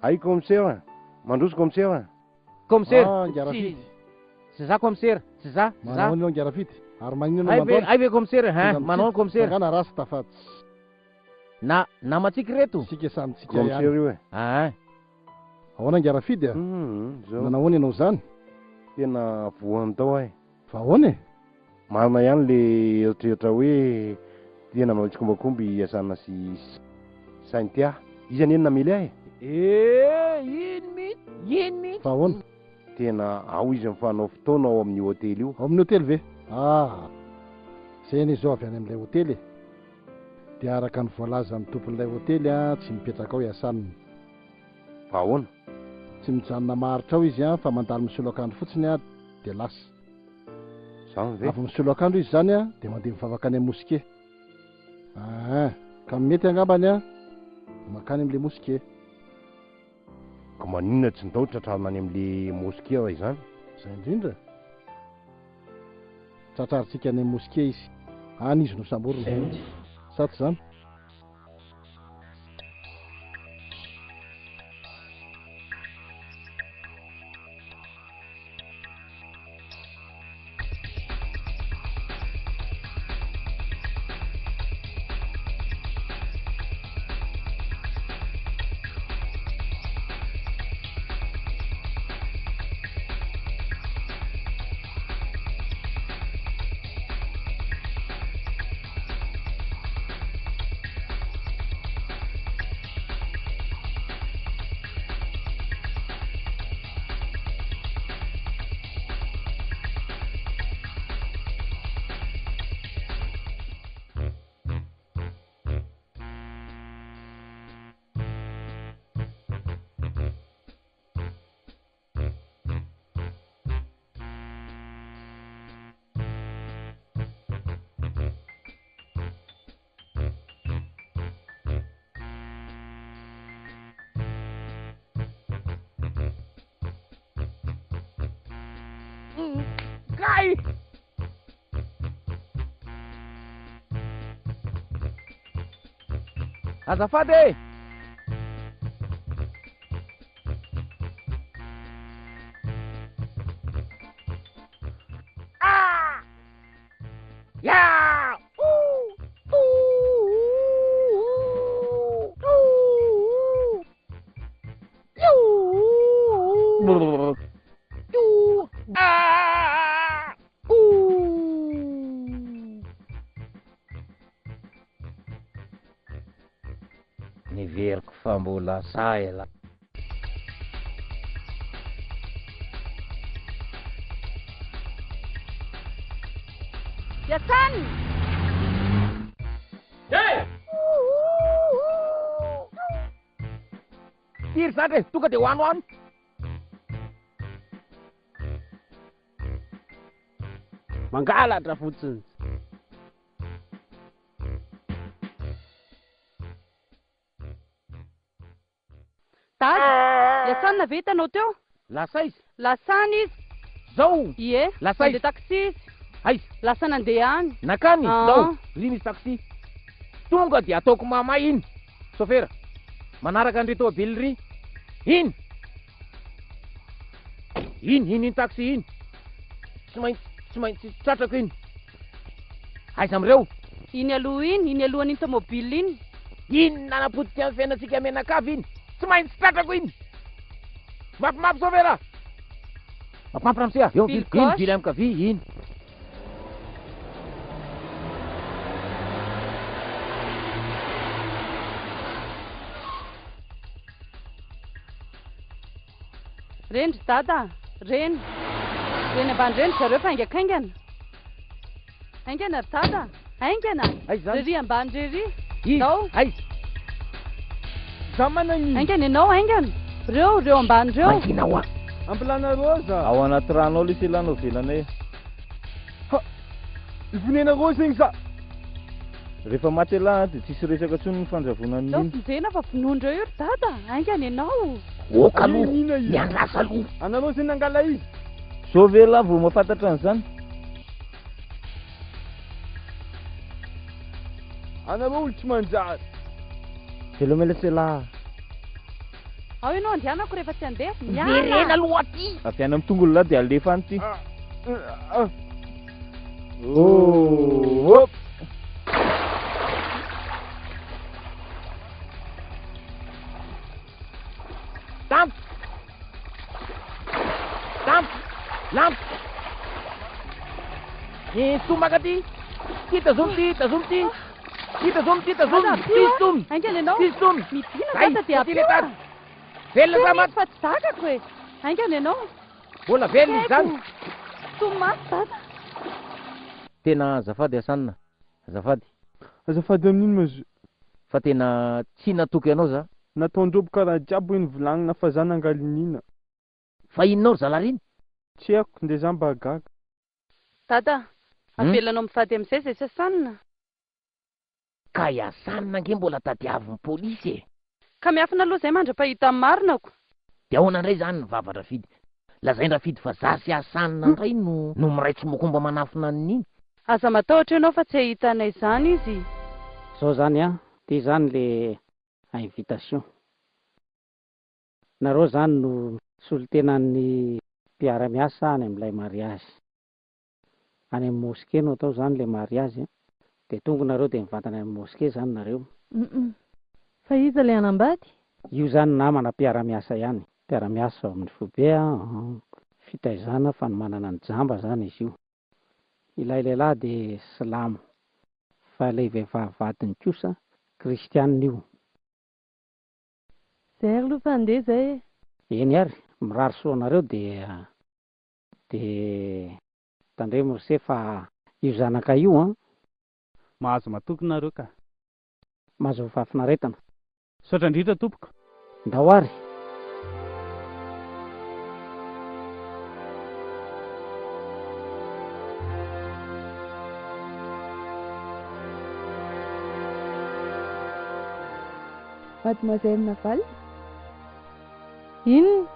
Ay kaomisera! Mandroso kaomisera! Kaomisera! Ah, Ngiarafidy. Tsy za kaomisera, tsy za, tsy za. Manao anao Ngiarafidy. Ary maninona Hay ve, mandoana? hay ve kaomisera, hein, Tonga manao amintsika. kaomisera. Sangana rasta fa tsy. Na, namantsika ireto? Isika samy tsika ihany. Kaomisera io e. Aa. Ahoana Ngiarafidy a? Zao. Nanao ahoana ianao izany? Tena voany tao aho e. Fa ahoana e? Marina ihany le eritreritra hoe tena manao tsikombakomba i Hassan sy Cynthia. Izy anie no namely ahy e. Eh, iny mihitsy, iny mihitsy. Fa ahoana? Tena ao izy mifanao fotoana ao amin'io hotely io. Ao amin'ny hotely ve? Ah! Zay anie izao avy any amin'ilay hotely e. Dia araka ny voalazan'ny tompon'ilay hotely an, tsy mipetraka ao i Hassan. Fa ahoana? Tsy mijanona maharitra ao izy an, fa mandalo misolo akanjo fotsiny an, dia lasa. Zany ve? Avy misolo akanjo izy izany an, dia mandeha mivavaka any amin'ny moske. Aa, ka mety angambany an, mankany amin'ilay moske. Ka maninona tsy ndao tratrarina any amin'ilay moske raha izany? Izay indrindra. Tratrarintsika any amin'ny moske izy. Any izy no samborina. Izay mihitsy. Sa tsy izany? Kay! Azafady e! Ah! Ya! Ouh! Ouh! Ouh! Ouh! Ouh! Ah! Ouh! Neveriko fa mbola sahy elah. Yassan! Hey! Firy zandry e, tonga dia ho any ho any. Mangalatra fotsiny. Dada, Yassan ve hitanao teo? Lasa aiza? Lasa any izy. Zao? Ie. Lasa aiza? Nandeha taxi izy. Aiza? Lasa nandeha any. Nankany? Aa. Zao, ry misy taxi. Tonga dia ataoko mamay iny. Sofera, manaraka an'ry tôbily ry. Iny! Iny, iny, iny taxi iny. Tsy maintsy, tsy maintsy tratrako iny. Aiza amin'ireo? Iny aloha iny, iny alohan'iny tômôbila iny. Iny nanapotika ny fiainantsika mianakavy iny. Tsy maintsy tratrako iny. Mafimafy sôfera! Mafimafy ramose a! Eo, Ville iny, gauche. vily amin-kavia, iny. Reny ry dada a! Reny! Reny ambany reny ry zareo fa haingakaingana! Haingana ry dada a! Haingana! Aiza zany? Rery ambany rery! Iza? Ndao! Aiza? Za manan'iny. Haingana ianao, haingana! Reo, reo ambany reo! Mangina hoa! Ampilana roza. Ao anaty rano ao lesy elah no avelanay. Ha! Ivonena roza igny za. Rehefa maty elah dia tsisy resaka tsony ny fanjavonan'i Ndao Nina. vonjena fa vonoindreo io ry dada, haingana ianao. Ok aloha, Nina io. miandrasa aloha. Anareo zay nangala izy. Zao ve elah vao mahafantatra an'izany? Anareo olo tsy manjary. Veloma ela elah. Ao ianao andehanako rehefa tsy handeha. Miala! Miverena aloha aty. Avy any amin'ny tongolo lahy dia alefa any ity. Oh! Lamp! Lamp! Lamp! Ny tomaka ty! Ty tazomy ty, tazomy ty! Ty tazomy ty, tazomy! Aza Ty ampio a! somy! Haingana ianao! Ty somy! Midina Zay! dada dia Ty le ampio a! tady! Velona Teny za izy maty! fa tsy zakako e! Haingana ianao! Mbola velona izy zany! Toa maty dada! Tena azafady Hassan, azafady. Azafady amin'ino ma zo? Fa tena tsy natoky anao za. Nataondreo boka raha jiaby hoe nivolagnina fa za nangalinina. Fa inona ry zalahy reny? Tsy haiko, nde za mba gaga. Dada, avelanao mivady amin'izay izay sy Hassan? Ka i Hassan ange mbola tadiavin'ny polisy e! Ka miafina aloha izay mandra-pahita ny marina ko! Dia ahoana indray izany ny vava-dRafidy? Lazain-dRafidy fa za sy Hassan indray no no miray tsimokomba manafina an'i Nina. Aza matahotra ianao fa tsy hahita anay izany izy. Zao zany an, ty zany le invitation. Nareo zany no solontenan'ny mpiara-miasa any amin'ilay mariage. Any amin'ny mosquée no atao zany le mariage an, de tonga nareo de mivantana any amin'ny mosquée zany nareo. Humm. Fa iza le hanambady? Io zany namana mpiara-miasa ihany, mpiara-miasa ao amin'ny foibe an, fitaizana fanomanana ny jamba zany izy io. Ilay lehilahy de silamo, fa ilay vehivavy vadiny kosa kristianina io. Zay ary aloha fa andeha zay e. Eny ary, mirary soa anareo dia Dia tandremo ry se fa io zanaka io an! Mahazo matoky nareo ka. Mahazo fahafinaretana. Misaotra indrindra tompoko. Ndao ary! Mademoiselle Naval? Inona?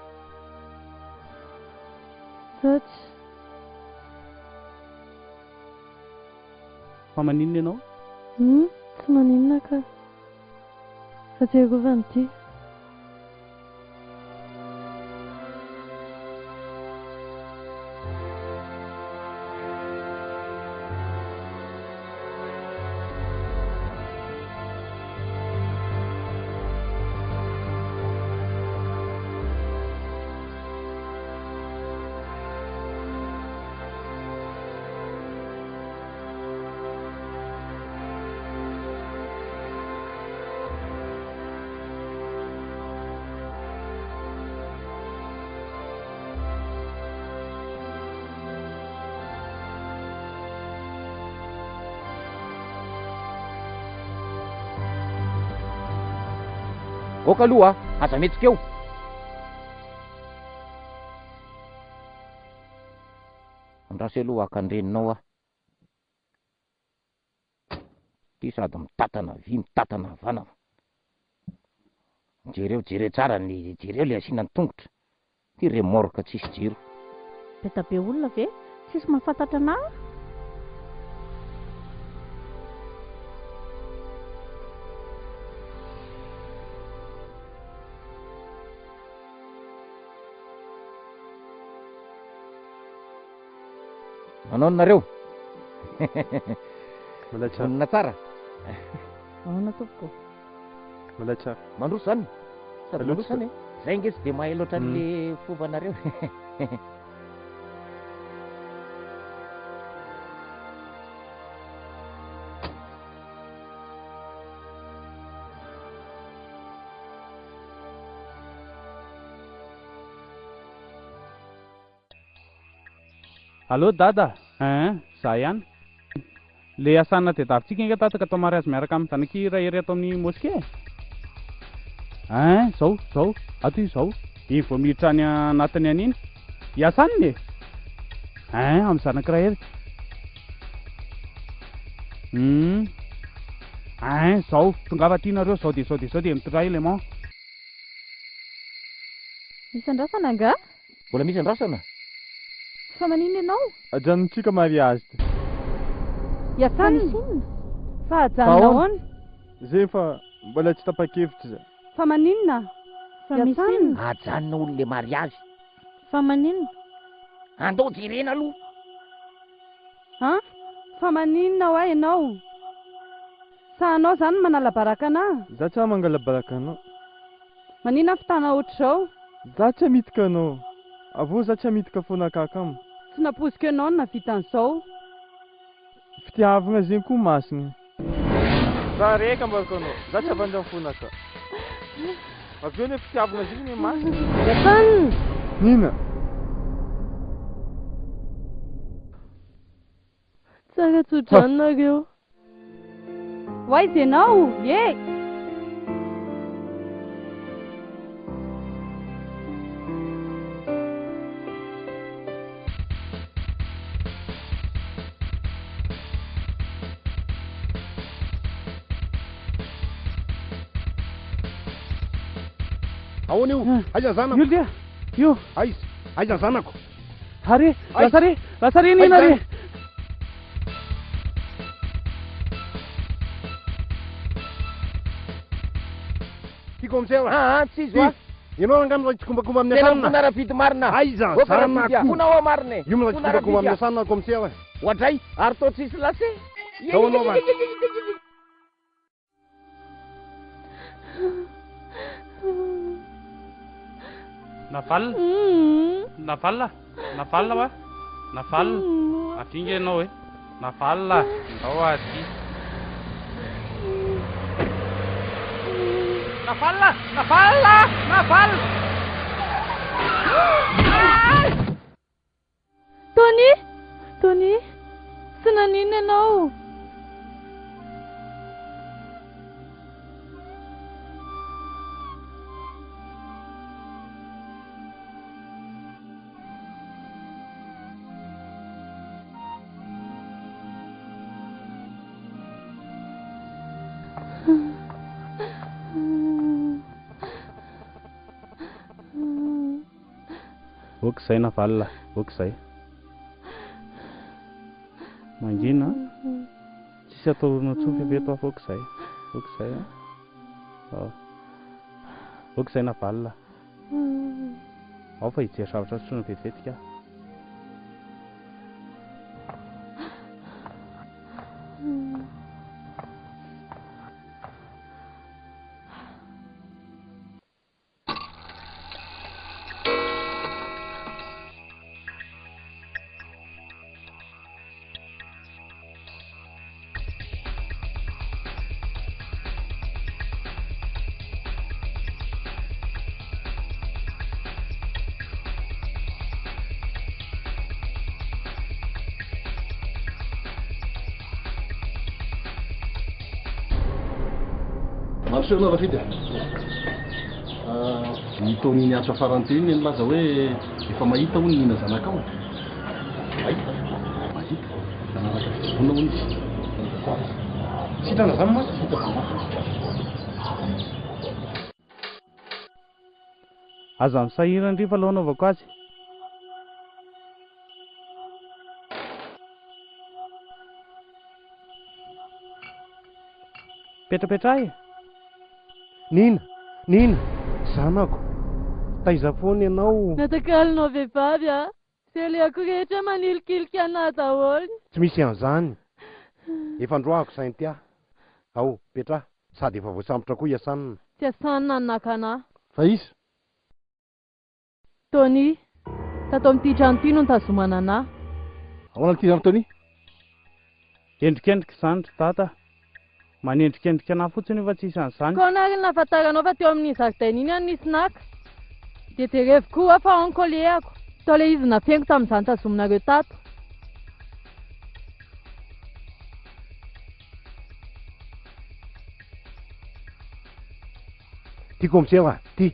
Tsotra. Fa maninona ianao? Hum, tsy maninona ka. Fa tsy haiko fa ny tia. Ok aloha a, aza mihetsika eo. Andraso aloha haka ny reninao aho. Ty sady mitatana havia mitatana havanana. Jereo, jereo tsara ny, jereo le asiana ny tongotra. Ty remorque tsisy jiro. Be da be olona ve? Tsisy mahafantatra anah? Manao nareo? Mbola tsara. Vonona tsara? Ahoana tompoko? Mbola tsara. Mandroso zany? Sady Aleo mandroso tsy- zany e? Zay nge tsy de mahay loatra an'le fombanareo. Allô dada ein za ihany. Le Hassan tediavintsika ange dada ka atao mariage miaraka amin'ny zanak'i Rahery ato amin'ny mosquée e. Ein zao zao ato izy zao. Iny vao miditra any anatiny any iny. I Hassan e! Ein amin'ny zanak'i Rahery. Hum. Ein, zao, tongava aty nareo, zao dia zao dia zao dia mitondrà élément. Misy andrasana angaha? Mbola misy andrasana? Fa maninona ianao? Ajanontsika mariage ty. Iasanina? Fa misy inona? Fa ajanona ahoana? Zay fa mbola tsy tapa-kevitra za. Fa maninona? Fa misy inona? Ajanona hono le mariage. Fa maninona? Andao jerena aloha. An? Fa maninona hoa ianao? Sa anao zany manala baraka anah? Za tsy mangala baraka anao. Maninona fitana ohatr'izao? Za tsy hamitika anao. Avy eo za tsy hamitika foana akakam. Tsy nampoiziko ianao no nahavita an'izao. Fitiavagna zegny koa masigna. Raha reka ambarako anao, za tsy havandra ny fonaka. Avy eo anie fitiavagna zegny anie masina. Jason! Nina! Tsara tso-drano nareo. Ho aiza ianao? Ye! Ahoana io? Aiza ny zanako? Io dia, io. Aiza? Aiza ny zanako? Ary, lasa re, lasa re nina re. Tiako amin'izay aho. Ah, ah, tsy izy hoa. Ianao rangahy miray tsikombakomba amin'ny Tena asanina. mifona Rafidy marina. Aiza Oka zanako? Rafidy a. Fona hoa marina e. Io miray Fona tsikombakomba Rafidy amin'ny a. asanina commissaire. Oadray, ary toa tsisy lase. Zao anao va? Navalona, navalona, navalona hoa, navalona, avia nge ianao e, navalona, ndao aty. Navalona, navalona, navalona. Tony! Tony! Tsy naninona ianao? Ok zay Navalona, ok zay. Mangina an. Tsisy atahorana intsony fa eto aho, ok zay. Ok zay an. Ao. Ok zay Navalona. Ao fa hijery zavatra sotroina vetivety ka. Mampiseho anao Rafidy a! Ny taon'iny asa farany teo iny nilaza hoe efa mahita hono Nina zanakao e! Mahita? Mahita. Nanaraka fitsaboana hono izy. Sitrana zany mantsy? Sitrana mantsy. Aza misahirana ndry fa aleo anaovako azy. Petrapetraha e! Nina! Nina! Zanako! Taiza foana ianao? Natakalonao vehivavy a! Izay alehako rehetra manilikilika anah daholo. Tsy misy an'izany. Efa androahako Cynthia. Ao, petraha. Sady efa voasambotra koa i Hassan. Tsy Hassan no naka anah. Fa iza? Tony. Tato amin'ity trano ity no nitazomana anah. Ahoana ity izany Tony? Endrikendrika izany ry dada a! Manendrikendrika anah fotsiny io fa tsisy an'izany. Kaona ary ny nahafantaranao fa teo amin'iny zaridaina iny aho no nisy naka? Dia jerevo koa fa ao ny collier-ko. Tao ilay izy nafeniko tamin'izaho nitazominareo tato. Ty commissaire a! Ty!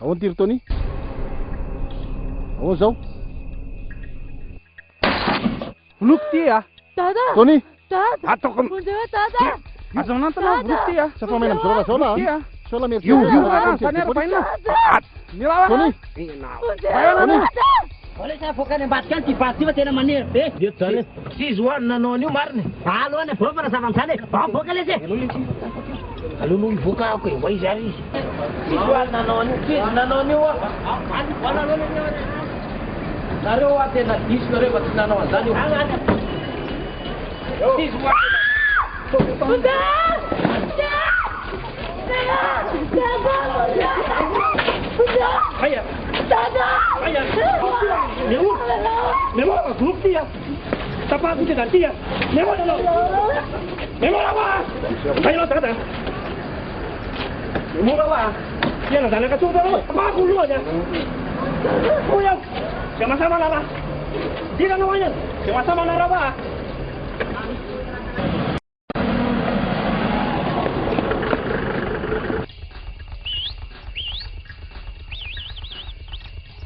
Ahoana ty ry Tony? Ahoana zao? Vonoiko ty a! Dada! Tony! Dada! Ataoko am- Vonjeo aho Dada! Aza manantona aho, Dada! vonoiko ty a. Tsy afa-maina amin'izao raha zao lah. Vonoiko ty a. Sao lah Io, mieritreritra io, fa raha mieritreritra zany ary polisy. bainina. Dada! Mila Tony! Vonjeo Tony! Dada! Aleo avoaka any ambadika any ty basy ty fa tena manery be. Eto zany e. Tsy izy hoa no nanao an'io marina e. Aleo any avoaka fa nazava amin'izany e. Avoaka lesy e. Aleo aloha hivoaka ako e. Ho aiza ary izy. Tsy izy hoa no nanao an'io. Tsy izy nanao an'io hoa. Nareo hoa tena diso nareo fa tsy nanao an'izany io. Tsy izy hoa tena.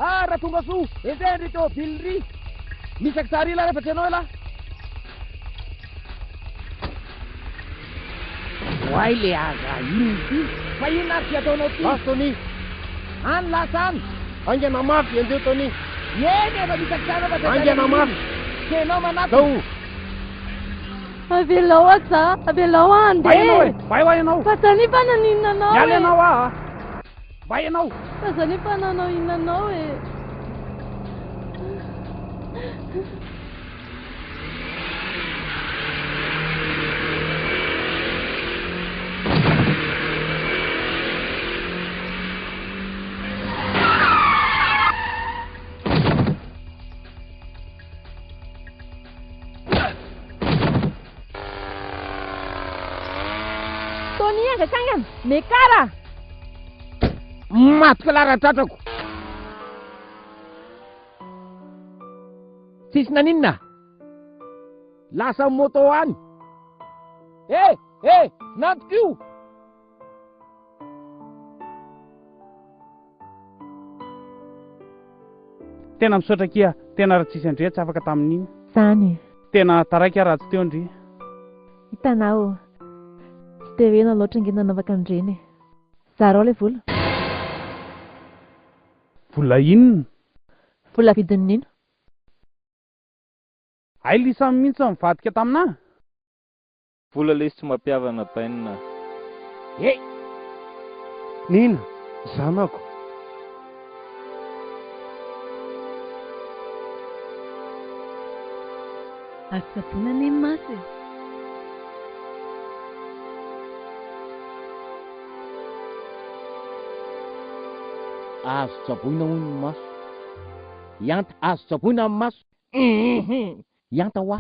Ah, Ratongasoa, enjehy ry tôbily ry. Misy akisary ila rehefa tsy ianao elah. Oay le aza inona ity? Fa inona ary ty ataonao ty? Lasa Tony. Any lasa any. Haingana mafy, enjeho Tony. Eny efa misy akisary fa tsy Haingana mafy. Tsy ianao manatona. Zao. Avelao aho za, avelao aho Mbay ianao handeha e, e! mbay hoa ianao. Fa za nefa naninona anao Miala e! ianao aho a. Mbay ianao. Fa za nefa nanao inona anao e! Tony haingankaingana! Mekara! Matoky lahy raha tratrako. Tsisy naninona. Lasa moto any. Eh! Eh! Vinantoko io! Tena misaotra akia, tena raha tsisy an-dry tsy afaka tamin'iny. Zany e. Tena taraiky aho raha tsy teo ndry. Hitanao, tsy dia hoe ianao loatra ange no nanaovako an'ireny e. Zarao ilay vola. Vola inona? Vola vidin'ny inona? Hay lisany mihitsy no nivadika taminà. Vola lesy tsy mampihavana bainina. Hey! Nina, zanako. Azo tsaboina anie ny maso e! Azo tsaboina hono ny maso. Ihanta, azo tsaboina ny maso. Ihanta hoa.